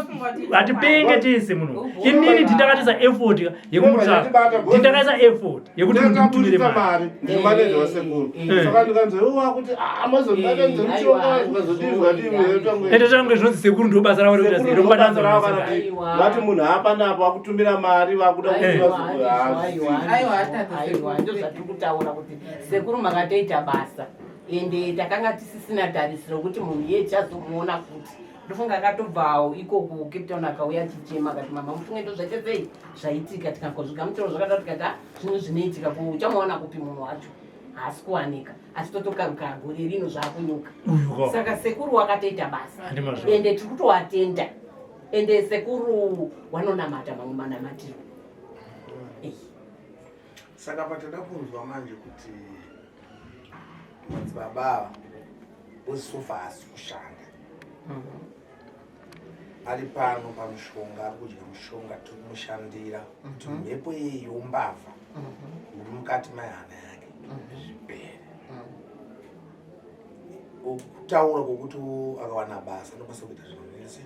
hatipenge tese muno. Inini ndindakatisa effort yekumutsvaka. Ndindakaisa effort yekuti mundimutumire Ndakaburitsa mari. mari ndiri manager wasekuru. Saka ndikanzi iwe wakuti mazobatanidza mishonga zvikazodii zvikadii. Ende tange zvinonzi sekuru ndo basa ravo rekuita sei rekubatanidza ravo vanhu kana sei. kuti vati munhu hapana apo akutumira mari vakuda kuti Aiwa, atadza Aiwa, sekuru. ndo zvatiri kutaura kuti sekuru makatoita basa. Ende takanga tisisina tarisiro kuti munhu iye tichazomuona futi. Ndofunga akatobvawo ikoko kuCape Town akauya achichema akati mama mufunge ndo zvaita sei zvaitika tikangozvigamuchira zvakadaro tikati ah zvinhu zvinoitika ko uchamuona kupi munhu wacho haasi kuwanika asi totokaruka gore rino zvaakunyuka. Uyu ka. Saka sekuru wakatoita basa. Handi mazvo. Ende tiri kutovatenda. Ende sekuru wanonamata mamwe manamatiro. Saka patada kunzwa manje kuti madzibaba ava vosofa haasi kushanda. Ari pano pamushonga, ari kudya mushonga, tiri kumushandira kuti mhepo iyi yombavha uri mukati mehana yake zvipere. Kutaura kwokuti akawana basa anokwanisa kuita zvinhu zvese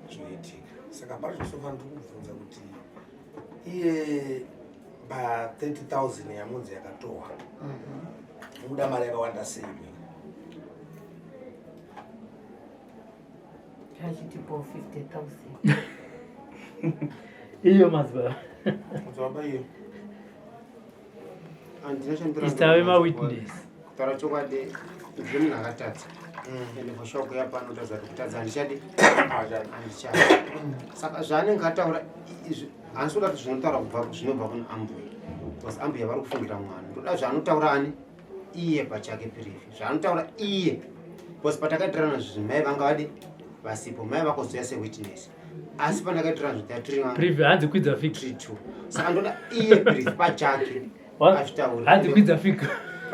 zvinoitika. Saka pari zvinofanira ndiri kubvunza kuti iye pa 30,000 yamunzi yakatohwa muda mari yakawanda sei? Achitipo 50,000. Iyo madzibaba. Madzibaba iyo. Handina chandira Isave mawitness. Kutaura chokwadi ndiri munhu akatadza. Ende for sure kuya pano kutadza kuti kutadza handichadi. Handichadi. Saka zvaanenge ataura izvi handisi kuda kuti zvinotaura kubva zvinobva kuna ambuya. Because ambuya vari kufungira mwana. Ndoda zvaanotaura ani iye pachake Pirifi. Zvaanotaura iye. Because patakaitirana zvinhu mai vanga vadi vasipo mai vakozouya sewitness. Asi pandakaitirana zvinhu tatiri Privi hanzi kwidza fix. 3 2. Saka ndoda iye Pirifi pachake azvitaure. Hanzi kwidza fix.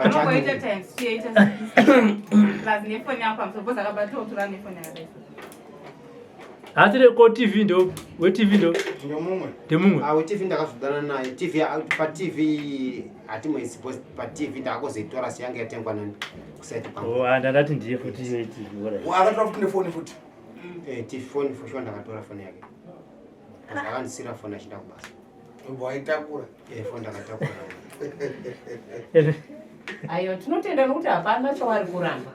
Unongoita times 2 yaita 6 plus nefoni yako pamusoro because akabata otora nefoni yakadai. Asi ko TV ndo we TV ndo ndemumwe. Ndemumwe. Ah, we TV ndakazodana naye. TV ah, pa TV hatimoisi because pa TV ndakakozoitora seyanga yatengwa nani kusaiti kwangu. Oh, ah, ndandati ndiye futi we TV. Alright. Akatora futi nefoni futi. Eh, TV phone for sure ndakatora phone yake. Akandisira phone achinda kubasa. Ubva waitakura. Eh, phone ndakatakura. Aiwa, tinotenda nokuti hapana chawari kuramba.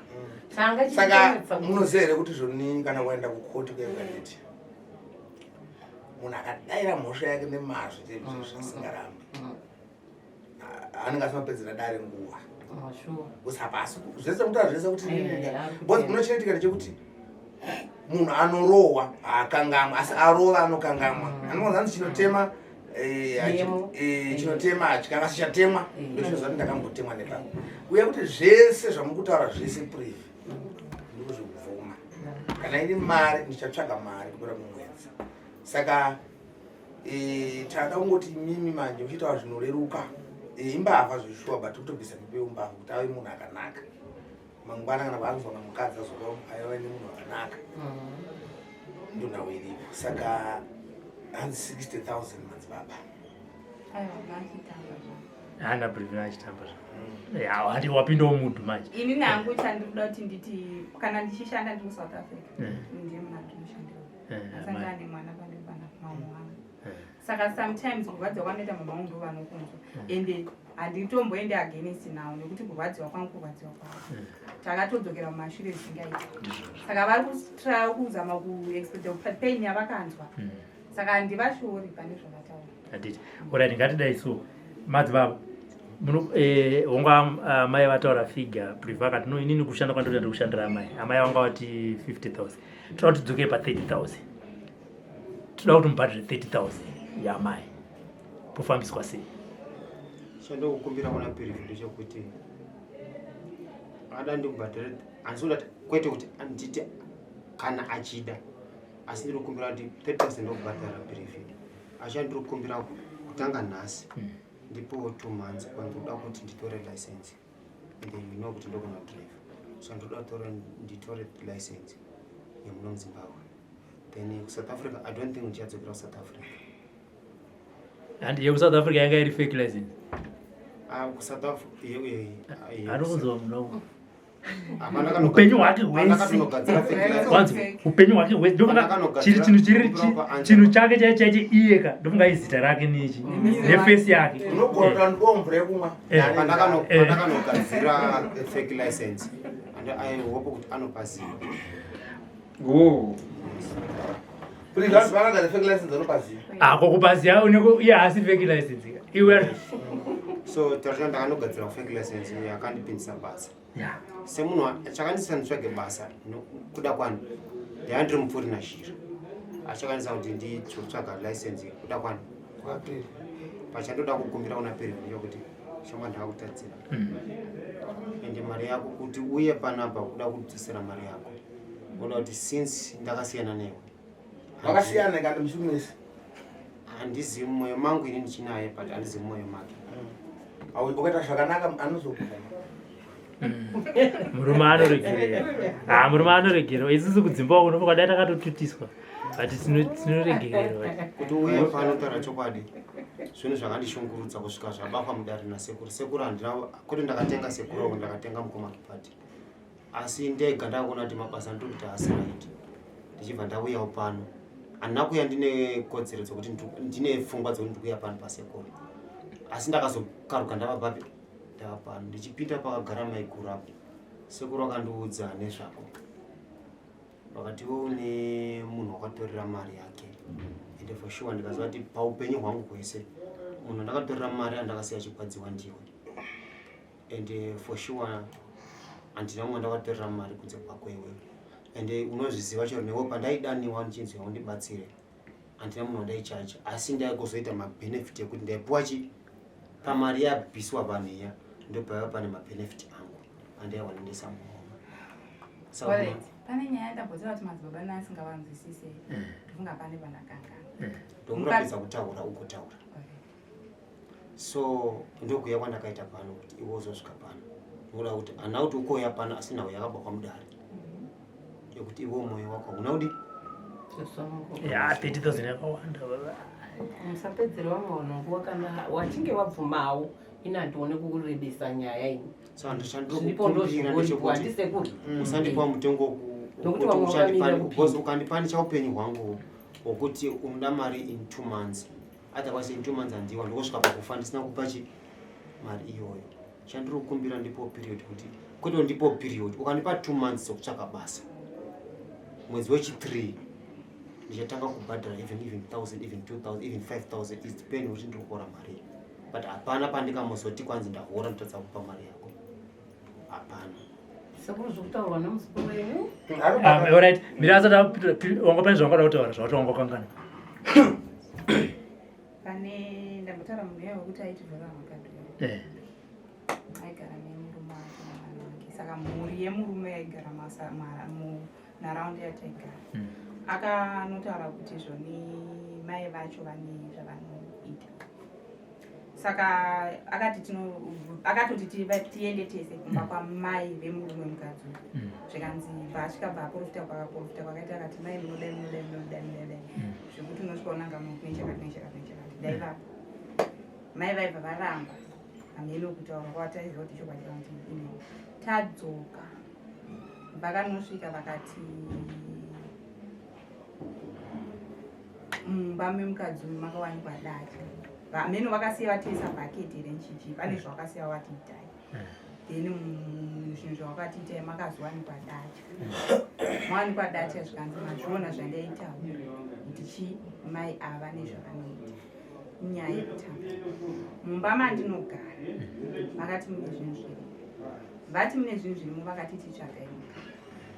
Tanga Saka chichitonetsa kuti- munoziva here kuti zvoni kana waenda kukoti kuyakaneti munhu akadaira mhosva yake nemazvo chaizvo zvisingarambi anenge asinapedzera dare nguva. Oh, sure. Usapasi zvese kutaura zvese kuti Eh, ari because kutenda. munochinoitika ndechekuti munhu anorohwa haakangamwa, asi arova anokangamwa. Anonzi hanzi chinotema Demo. chinotema hachikanga sichatemwa, ndochinoziva kuti ndakambotemwa nepangu. Uye kuti zvese zvamukutaura zvese privi ndikuzvibvuma. Kana iri mari ndichatsvaga mari kupera mumwedzi. Saka tada kungoti imimi manje muchitaura zvinoreruka. Imbavha zveshuwa, but kutobvisa mhepo yeumbavha kuti ave munhu akanaka mangwana kana vaanozwana mukadzi azova aiva nemunhu akanaka. Ndonhau iripo. Saka hanzi 60 000 madzibaba. Aiwa, vachitamba zvavo. Hana Brivin achitamba zva. Ya, handi wapindawo mudhu manje. Ini nangu chandiri kuda kuti nditi kana ndichishanda ndiri kuSouth Africa, ndiye munhu andinoshandira. Asangana Amai. nemwana pandiri pana mama wangu. Saka sometimes kurwadziwa kwanoita mama wangu ndo vanokunzwa, ende handitomboende against nawo nekuti kurwadziwa kwangu kurwadziwa kwavo. Takatodzokera mumashure zvisingaiti. Saka vari kutraya kuzama kuexpecta pain yavakanzwa. Saka handivashori pane zvavataura. Handiti. Alright, ngatidai so. Madzibaba. Muno honga amai vataura figure Priva akati no, inini kushanda kwandinoita ndiri kushandira amai. Amai vanga vati 50,000. Toda kuti tidzoke pa 30,000. Toda kuti mubhadhare 30,000 yaamai. Pofambiswa sei? Chandokukumbira kuna Pirifi ndechekuti ada ndikubhadhare, handisi kuda kwete kuti nditi kana achida, asi ndiri kukumbira kuti 30,000 ndokubhadhara Pirifi. Acha ndiri kukumbira kutanga nhasi ndipo 2 months kwandinoda kuti nditore license, and then you know kuti ndogona kudrive, so ndinoda kutore nditore license yemuno muZimbabwe, then kuSouth Africa I don't think ndichadzokera kuSouth Africa. Handi yekuSouth Africa yanga iri fake license. Ah, kuSouth Africa Ari kunzwa muno. Hapana. Upenyu hwake hwese. Katinogadzira fake license. Kwanzi upenyu hwake hwese ndofunga Akanogadzira chiri chinhu chiri kumbira kwa chinhu chake chaicho chaicho iyeka ndofunga izita rake nechi nefesi yake. Unogona kuti andidiwa mvura yekumwa. Pandakanogadzira fake license and I hope kuti anopaziva. Oh. Kuti vanhu vakagadzira fake license anopaziva. Ako kupaziya uneko iye haasi fake license iwe. So tarira, ndakanogadzira fake license uyo akandipindisa basa semunhu chakandisa nditsvage basa kuda kwani ndaiva ndiri mupfuri nazhira achakandisa kuti nditsvaga license kuda kwani. Pachandoda kukumbira kuna Peri ndechekuti shamwa ndakakutadzira ende mari yako kuti uye panapa kuda kudzosera mari yako unoda kuti since ndakasiyana newe. Vakasiyana kana muchimwese? Handizivi, mumwoyo mangu ini ndichinaye, but handizivi mumwoyo make. Ukaita zvakanaka anozobvuma. Murume anoregerera. Ha, murume anoregerera. Isusu kudzimba uko unofunga dai takatotutiswa, but tinoregererwa. Kuti uye pano taura chokwadi, zvinhu zvakandishungurudza kusvika zvabakwa mudare nasekuru. Sekuru handina kuti ndakatenga sekuru wako, ndakatenga mukoma Kipati, asi ndega ndakaona kuti mabasa andiri kuita haasi right. Ndichibva ndauyawo pano, handina kuuya ndine kodzero dzokuti ndine pfungwa dzokuti ndikuuya pano pasekuru, asi ndakazokaruka ndava papi, ndava pano. Ndichipinda pakagara maiguru apo, sekuru akandiudza nezvako, vakati iwe une munhu wakatorera mari yake. Ende for sure ndikaziva kuti paupenyu hwangu hwese munhu andakatorera mari andakasiya achigwadziwa ndiwe, and for sure handina mumwe ndakatorera mari kunze kwako iwewe, ende unozviziva chero newe pandaidaniwa ndichinzi undibatsire handina munhu wandaichacha, asi ndaigozoita mabenefit ekuti ndaipuwa chi pamari yabviswa vanhu iya, ndopaiva pane mabenefit angu andaiwana ndesamuhoma. Alright. Pane nyaya ndambotaura kuti madzibaba nasingavanzwisise, ndofunga pane pandakangana. Ndokurambidza kutaura ugotaura, so ndokuya kwandakaita pano kuti iwe uzosvika pano nokuda kuti handina kuti ukoya pano, asi nhau yakabva kwamudare yekuti iwe mwoyo wako hauna kudi. Ya 30000 yakawanda baba. Musapedzere vamwe vanhu nguva kana wachinge wabvumawo ini handione kurebesa nyaya ini. Zviripo ndozvingoripo handisekuru. Usandipa mutengo Nokuti vamwe vakamira kupinda. Ukandipanisha upenyu hwangu hwokuti unoda mari in 2 months otherwise in 2 months handiwa ndikosvika pakufa ndisina kupa chi mari iyoyo. Chandiri kukumbira ndipo period kuti kwete ndipo period ukandipa 2 months dzekutsvaka basa mwedzi wechi 3 ndichatanga kubhadhara even even 1000 even 2000 even 5000 is depend kuti ndiri kuhora mari but hapana pandikamozoti kwanzi ndahora ndotadza kupa mari yako hapana. Sekuru zviri kutaurwa nemuzukuru wenyu. Alright, mira asati apindura wanga pane zvawangada kutaura zvawati wanga wakangana. Pane ndambotaura munhu uya wekuti aitivhura makadhi. Aigara nemurume wake nevana vake. Saka mhuri yemurume yaigara munharaunda yataigara. Akanotaura kuti zvoni mai vacho vane zvavanoita. Saka akati tino akatoti tiende tese kumba kwamai vemurume mukadzi uyu. Zvikanzi bva asvika bva aprofita kwakaprofita kwakaita akati mai munodai munodai munodai munodai. Zvekuti unosvika unanga munhu nechakati nechakati nechakati. Ndaivapo. Mai vaibva varamba. Hameno kutaura kwataiziva kuti chokwadi kana kuti ine. Tadzoka. Vakanosvika vakati mumba memukadzi uyu makawanikwa datya. Vameno vakasiya vatiisa bhaketi renchichi pane zvavakasiya vatiitai. Then zvinhu zvavakatiitai makazowanikwa datya. Mawanikwa datya zvikanzi mazviona zvandaitawo kuti chi mai ava nezvavanoita. Inyaya yekutanga. Mumba mandinogara vakati mune zvinhu zvirimo. Vati mune zvinhu zvirimo vakati titsvagai mukaka.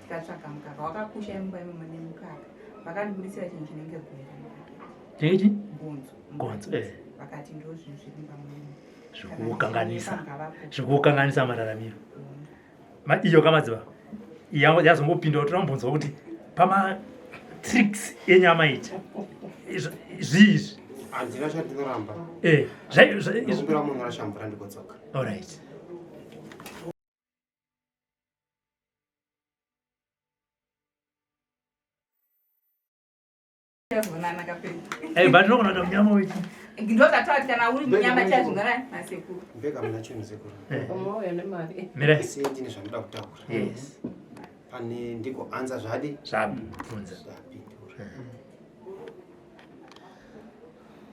Tikatsvaga mukaka wakakusha mumba imomo nemukaka. Vakandibudisira chinhu chinenge gonzo. Chinenge chi? Gonzo. Gonzo, Vakati ndo zvinhu zviri mumba muno. Zvikukanganisa. Zvikukanganisa mararamiro. Iyo kamadziva. Yazongopinda kuti rambonzwa kuti pama tricks enyama iti. Zvii izvi? Handina chandinoramba. Ndinokumbira munhu rashamvura ndikodzoka. All right. But unogona kuita munyama wechi. Ndozvataura kuti kana uri munyama chazvingana nasekuru. Mbega muna chinhu sekuru. Umauya nemari. Mira. Asi ndine zvandinoda kutaura. Yes. Pane ndiko anza zvadi? Zvabvunza. Zvapindura.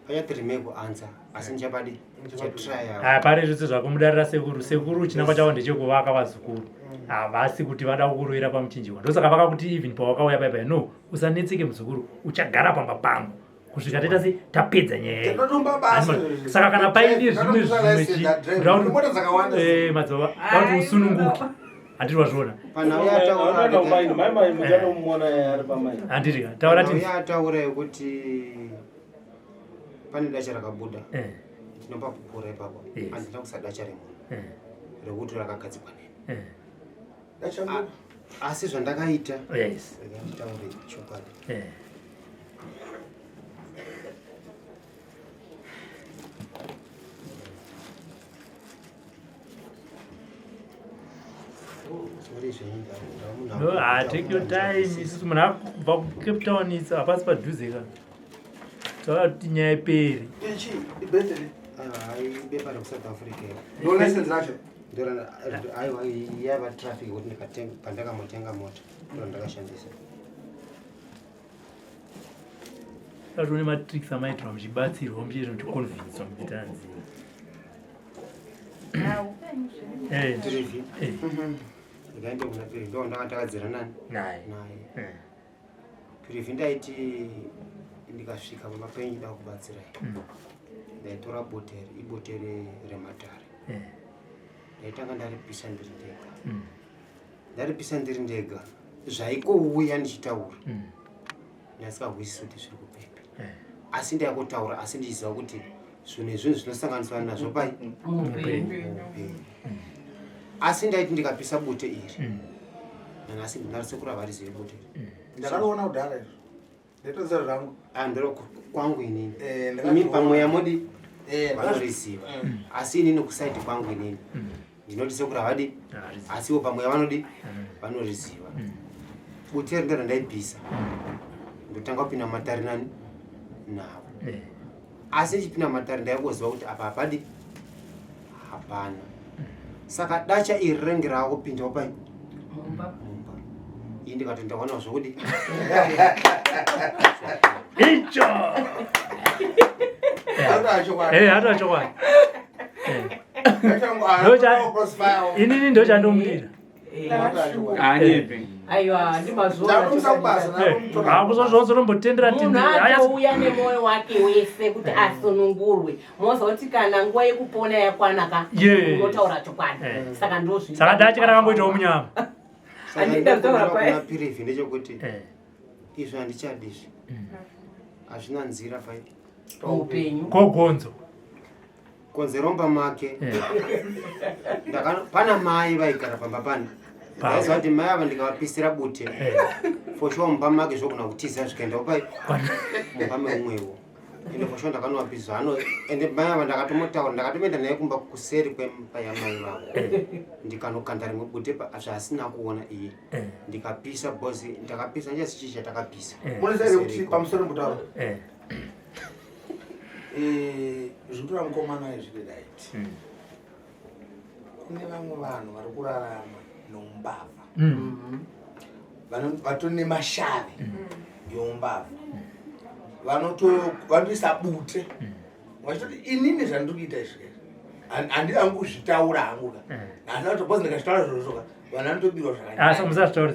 Pachatiri kuanza asi ndichabadi ndichatrya. Pane zvese zvako mudarira sekuru. Sekuru chinangwa chavo ndechekuvaka vazukuru. Havasi kuti vada kukurovera pamuchinjikwa. Ndosaka vakakuti even pawakauya paipai no usanetseke muzukuru uchagara pamba pangu kusvika taita sei tapedza nyaya iyi. Tinotomba basa. Saka kana paine zvimwe Tinotomba zvimwe license chi- that drive. ndoda kuti- Mota dzakawanda. madzibaba, ndoda kuti usununguke. Handiti wazviona? Panhau yataura Mai mai muchatomuona ari pamai. Handiti ka? Taura Panhau tinzi. yataura yekuti pane dacha rakabuda. Ndinopa kupura ipapo. Handina kusa dacha remunhu. Rekuti rakagadzikwa neni. Asi zvandakaita. Yes. Rega nditaure chokwadi. No, take your time. Isusu munhu akubva kuCape Town itsi hapasi padhuze ka. Taura kuti nyaya ipere. Ichi, ibhedheri. Aiwa, ibepa rekuSouth Africa. No license racho. Ndora aiwa yava traffic kuti ndikatenga pandakamotenga mota ndo ndakashandisa. Tatione matricks amaitirwa muchibatsirwa muchiita muchiconvincewa muchiita nzira. Tirivi. Ndikaenda kuna Pirivi ndo ndakatakadziira nani? Naye. Naye. Pirivi ndaiti ndikasvika pamba penyu ndida kubatsirai. Ndaitora botere, ibotere rematare. Ndaitanga ndaripisa ndiri ndega. Ndaripisa ndiri ndega. Zvaikouya ndichitaura. Ndasikahwisisi kuti zviri kupepi. Asi ndaikotaura asi ndichiziva kuti zvinhu izvi zvinosanganiswa nazvo pai Muupenyu. Asi ndaiti ndikapisa bute iri. Nanhasi ndinarisekuru havarizivi bute iri. Ndakariona kudhara izvo. Ndaitoziva zvangu. Ndiro kwangu inini. Ndakariona. Imi pamweya modi vanoriziva. Asi inini kusaidi kwangu inini. Ndinoti sekuru havadi. Asi ivo pamweya vanodi vanoriziva. Bute iri ndiro randaibvisa. Ndotanga kupinda mumatare nani navo. Asi ndichipinda mumatare ndaingoziva kuti apa hapadi hapana. Saka dacha iri renge raakupindawo pai Mumba. mumba. Ini ndikati ndawana zvokudi. Icho. Eh, chokwadi. Inini ndochandomudira. Anyepe. Aiwa, ndimazviona. Akuzozvozorombotendera Munhu atouya nemwoyo wake wese kuti asunungurwe. Mozoti kana nguva yekupona yakwana ka, unotaura chokwadi. Saka ndozvi. Saka dachi kana kamboitawo munyama. Handida kutaura Kuna Pirivi ndechekuti izvi handichadi izvi. Hazvina nzira pai. Muupenyu. Kogonzo. Konzeromba make. Pana mai vaigara pamba pani. Ndaiziva kuti mai ava ndikavapisira bute. For sure mumba make zvogona kutiza zvikaenda pai mumba meumwewo. Ende for sure ndakanovapisa ano ende mai ava ndakatomotaura ndakatomoenda naye kumba kuseri kwemba yamai vavo. Ndikanokanda rimwe bute zvaasina kuona iye. Ndikapisa because ndakapisa ndichasi chii chatakapisa. Munoziva kuti pamusoro mbotaura. Zvikutora mukomana izvi right. Kune vamwe vanhu vari kurarama noumbavha. Vatori nemashavi youmbavha. Vanotoisa bute. Vachitoti inini zvandiri kuita izvi. Handidi hangu kuzvitaura hangu ka. Handina kuti because ndikazvitaura zvirozvo ka. Vanhu vanotobirwa zvakanaka. Asi musazvitaure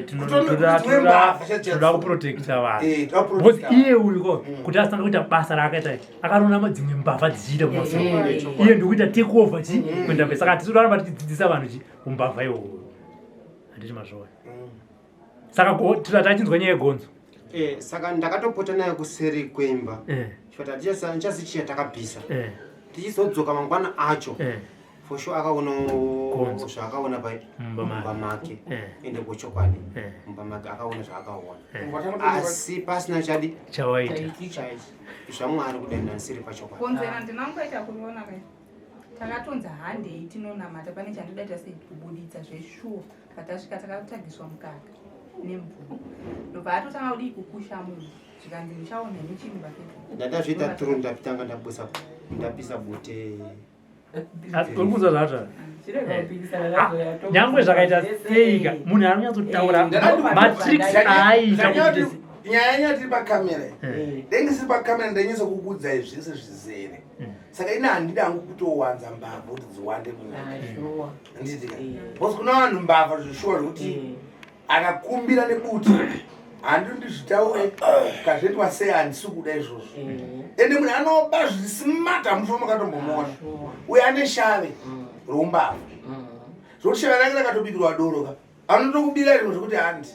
Tinoda kuprotecta vanhu. Because iye uyu ko kuti asitanga kuita basa raakaita iri akaroona dzimwe mbavha dzichiita kumasoro. Iye ndikuita take over chi kuenda mberi. Saka hatisi kuramba tichidzidzisa vanhu chi umbavha iwowo. Handiti mazviona. Saka tachinzwa nyaya yegonzo. Saka ndakatopota naye kuseri kwemba. Chikati hatichasi chiya takabvisa. Tichizodzoka mangwana acho. For sure akaona zvaakaona pai mumba make. Ende kuchokwadi mumba make akaona zvaakaona. Asi pasina chadi chawaita. ZvaMwari kudai ndandisiri pachokwadi. Konzera ndinangoita kuriona kai. Takatonzi handei tinonamata pane chandodaita sei kubuditsa zveshuwa. Patasvika takatagiswa mukaka nemvura. Ndobva atotanga kudii kukusha munhu. Zvikanzi muchaona henyu chinhu vapedza. Ndandazviita through ndapitanga ndabusa ndapisa bute. Uri kunzwa zvaazvo? Nyangwe zvakaita seika munhu anonyatsotaura matricks aaita kuti nyaya yanya tiri pakamera dai ndisiri pakamera ndainyatsa kukuudzai zvese zvizere. Saka ini handidi hangu kutowanza mbavha kuti dziwande munyika. Handiti ka? Because kuna vanhu mbavha zveshuwa zvekuti akakumbira nebute handidi ndizvitaure kazvoitwa sei handisi kuda izvozvo. Ende munhu anoba zvismart hamufa makatombomuona. Uye ane shave roumbavha. Zvokuti shave rake rakatobikirwa doro ka. Anotokubira zvimwe zvekuti handi.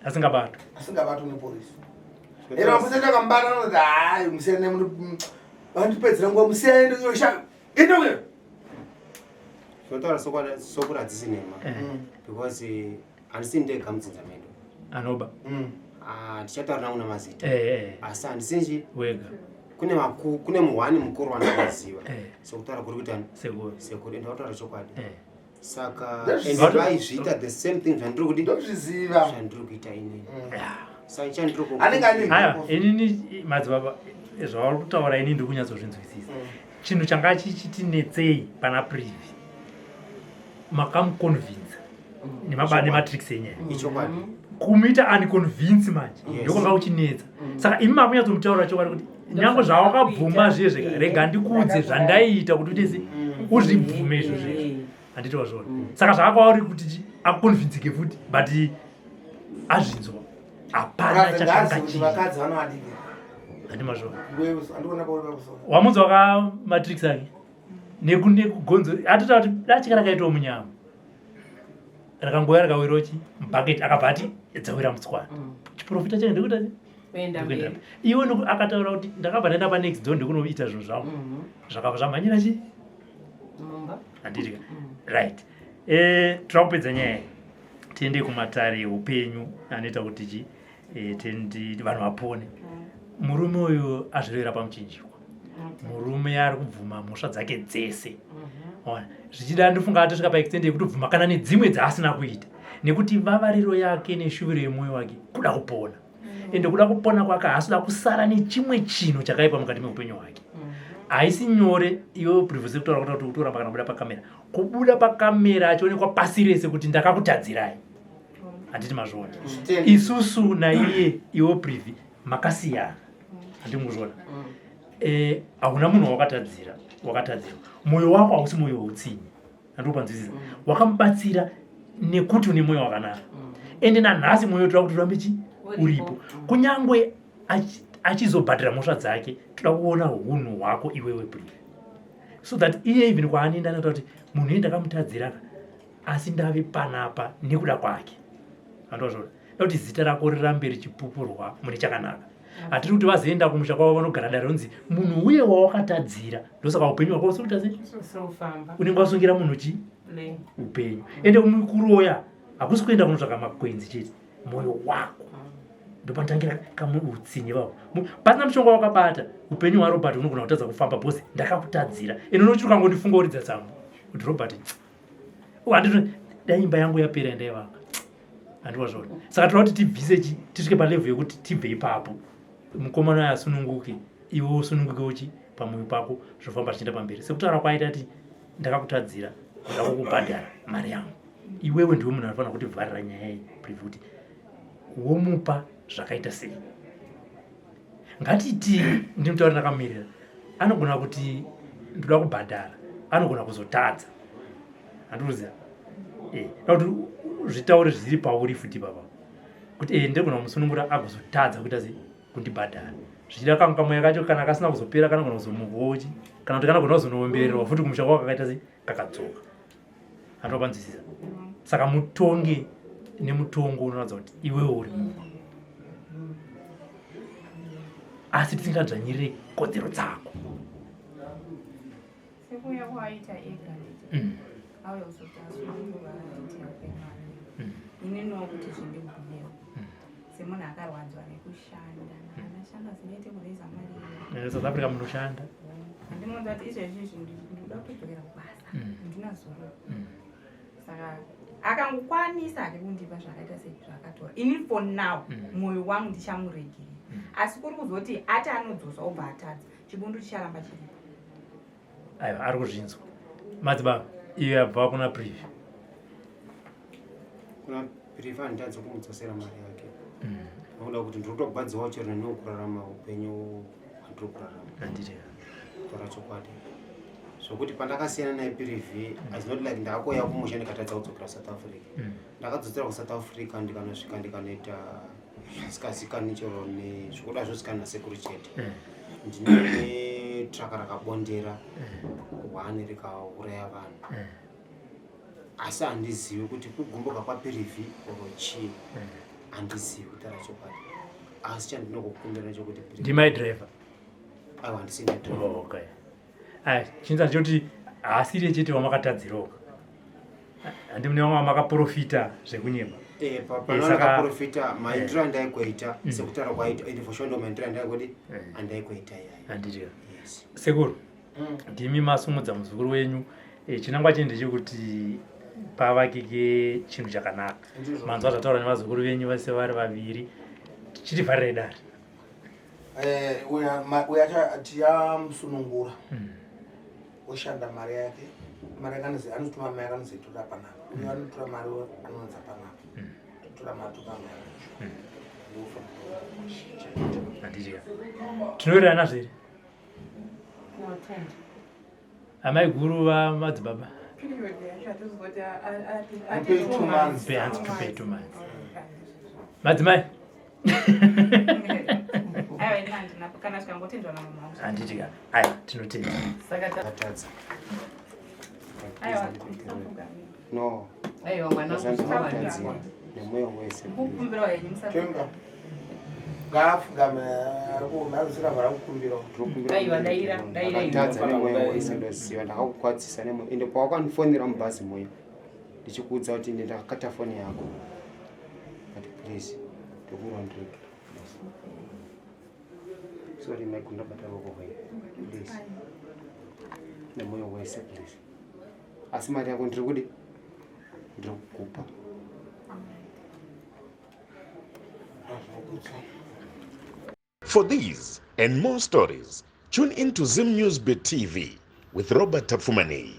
Asingabatwa. Asingabatwa nepolisi. Ero mapurisa akamubata anoti hayi musiyane vandipedzera nguva musiyane ndo shave. Endo uyo. Zvinotaura sokuri hadzisi nhema. Because handisi ndega mudzinza medu. Anoba. Tichataura nangu namazita. Asi handisi nji wega. Kune maku kune muhwani mukuru wandinoziva. Sokutaura kuri kuita sekuru. Sekuru ende wataura chokwadi. Saka ende vaizviita the same thing zvandiri kuti ndozviziva zvandiri kuita inini. Saka chandiri ku Anenge ane Aiwa, inini madzibaba zvauri kutaura inini ndiri kunyatsozvinzwisisa. Chinhu changa chichitinetsei pana Privi makamuconvince nematricks enyaya. Ichokwadi. Kumuita unconvince manje ndokwanga kuchinetsa. Saka imi makunyatsomutaura chokwadi kuti nyangwe zvawakabvuma zviye zvega rega ndikuudze zvandaiita kuti utese uzvibvume izvo zvezvo. Handiti wazviona. Saka zvakakwauri kuti akuconvincike futi but azvinzwa. Hapana chakanga chii. Vakadzi vanovadiki. Handi mazviona. Andikuona pauri pakusoro. Wamunzwa ka matricks ake. Nekugonzo atotaura kuti datya rakaitwa munyama. Rakangouya rakawirawo chi mubucket akabva ati dzawira mutswana. Chiprofita chake ndekuita sei? Kuenda mberi. Iwe akataura kuti ndakabva ndaenda pa next door ndikunoita zvinhu zvangu. Zvakabva zvamhanyira chi? Mumba. Handiti ka? Right. Tinoda kupedza nyaya iyi. Tiende kumatare eupenyu anoita kuti chi vanhu vapone. Murume uyu azvirovera pamuchinjikwa. Murume ari kubvuma mhosva dzake dzese. Ona, zvichida ndofunga atosvika paextend yekutobvuma kana nedzimwe dzaasina kuita. Nekuti vavariro yake neshuviro yemwoyo wake kuda kupona. Ende kuda kupona kwake haasi kuda kusara nechimwe chinhu chakaipa mukati meupenyu hwake. Haisi nyore iwe privacy kutaura kuti kutoramba kana kubuda pakamera. Kubuda pakamera achionekwa pasi rese kuti ndakakutadzirai. Handiti mazviona. Isusu naiye iwe privy makasiyana. Handiti muzviona. Eh, hauna munhu wawakatadzira, wakatadzirwa. Moyo wako hausi moyo weutsinye. Andikupanzwisisa. Wakamubatsira nekuti une moyo wakanaka. Ende nanhasi moyo toda kuti urambe chi uripo. Kunyangwe achizobhadhara mhosva dzake, toda kuona hunhu hwako iwewe brief. So that iye even kwaanoenda anoita kuti munhu iye ndakamutadzira ka asi ndave panapa nekuda kwake. Andozvona. Nekuti zita rako rirambe richipupurwa mune chakanaka. Hatiri kuti vazoenda kumusha kwavo vanogara dare ronzi munhu uye wawakatadzira ndosaka upenyu hwako usiri kuita sei? Unenge wasungira munhu chi upenyu. Ende kuroya hakusi kuenda kunotsvaka makwenzi chete, moyo wako ndopanotangira kamwe utsinye vavo. Pasina mushonga wakabata upenyu hwaRobert unogona kutadza kufamba because ndakakutadzira. Ende unochiri ukangondifunga uridza tsamwa kuti Robert handito dai imba yangu yapera yandaivaka. Handivazvona. Saka toda kuti tibvise chi tisvike palevel yekuti tibve ipapo. Mukomana uyo asununguke, iwe usununguke uchi pamoyo pako zvofamba zvichienda pamberi. Sekutaura kwaita ti ndakakutadzira kuda kukubhadhara mari yangu. Iwewe ndiwe munhu anofanira kutivharira nyaya iyi brief kuti womupa zvakaita sei. Ngatiti ndimutaure ndakamirira. Anogona kuti ndoda kubhadhara, anogona kuzotadza. Handikuziva. Kuti zvitaure zviri pauri futi baba. Kuti ndogona kumusunungura agozotadza kuita sei kundibhadhara. Zvichida kamwe kamweya kacho kana kasina kuzopera kanogona kuzomuhochi kana kuti kanogona kuzonoombererwa futi kumusha kwako kakaita sei kakadzoka. Handinopanzwisisa. Saka mutonge nemutongo unoratidza kuti iwewe uri munhu. Asi tisingadzvanyirire kodzero dzako. Sekuuya kwaaita ega auya kuzoti asunungurwa aite upenyu hwake. Ininiwo kuti zvindigumewo semunhu akarwadzwa nekushanda ndashanda zvinoite kureza mari. South Africa munoshanda. Handimuudza kuti izvezvi izvi ndinoda kutodzokera kubasa handina zororo. Saka akangokwanisa hake kundipa zvakaita sei zvakatora. Ini for now mwoyo wangu ndichamuregerera. Asi kuri kuzoti ati anodzosa obva atadza chibundu chicharamba chiripo. Aiwa ari kuzvinzwa. Madzibaba iyo yabva kuna Privi. Kuna Privi handitadzi kumudzosera mari yake. Nokuda kuti ndiri kutogwadziwawo chero neniwo kurarama upenyu hwandiri kurarama. Handiti. Kutaura chokwadi. Zvokuti pandakasiyana naye Privi, it's not like ndakauya kumusha ndikatadza kudzokera South Africa. Ndakadzokera kuSouth Africa ndikanosvika ndikanoita zvisikazikanwi chero nezvokuda zvozikanwa nasekuru chete. Ndine traka rakabondera one rikauraya vanhu. Asi handizivi kuti kugumbuka kwaPirivi or chii. Handizivi kutaura chokwadi. Asi chandinokukumbira ndechekuti Pirivi Ndimai driver. Aiwa handisi ndini driver. Oh, okay. Aya, chinza choti haasiri chete wamakatadzirawo. Handi mune vamwe vamakaprofita zvekunyeba. Pano ndakaprofita maitiro andaikoita sekutaura kwaita ende for sure ndo maitiro andaikodi andaikoita iyayo. Handiti. Yes. Sekuru. Ndimi masumudza muzukuru wenyu. Chinangwa chenyu ndechekuti pavakike chinhu chakanaka. Manzwa zvataura nevazukuru venyu vese vari vaviri. Chitivharirai dare. Uya tiyamusunungura. Oshanda mari yake. Mari yakanozi anotuma mari yakanozoitora panapa. Uyo anotora mari anonza panapa. Totora mari topa mari yacho. Handiti. Tinowirirana nazvo here? Amai guru vamadzibaba. Period yacho hatizoti Pay 2 months. Pay hands to pay 2 months. Madzimai. Aiwa ini handina kana zvikangotendwa namama wangu. Handiti ka. Aiwa tinotenda. Saka Tatadza. Aiwa musafugamira. No. Aiwa mwana Ndakutadzira nemwoyo wese. Kukumbirawo henyu musafugamira. Tenga. Ngaafugame ari kuoma arikuzira vari kukumbirawo. Aiwa, daira, daira iwe. Ndakatadza nemwoyo wese ndoziva ndakakukwadzisa nemwoyo ende pawakandifonera mubhazi muya ndichikuudza kuti ende ndakakata foni yako. But please ndokumbira undirege. Sorry Mike ndabata ruoko rwenyu. Please. Nemwoyo wese please. Asi mari yako ndiri kudi? Ndiri kukupa. For these and more stories, tune in to Zim News Bit TV with Robert Tapfumaneyi.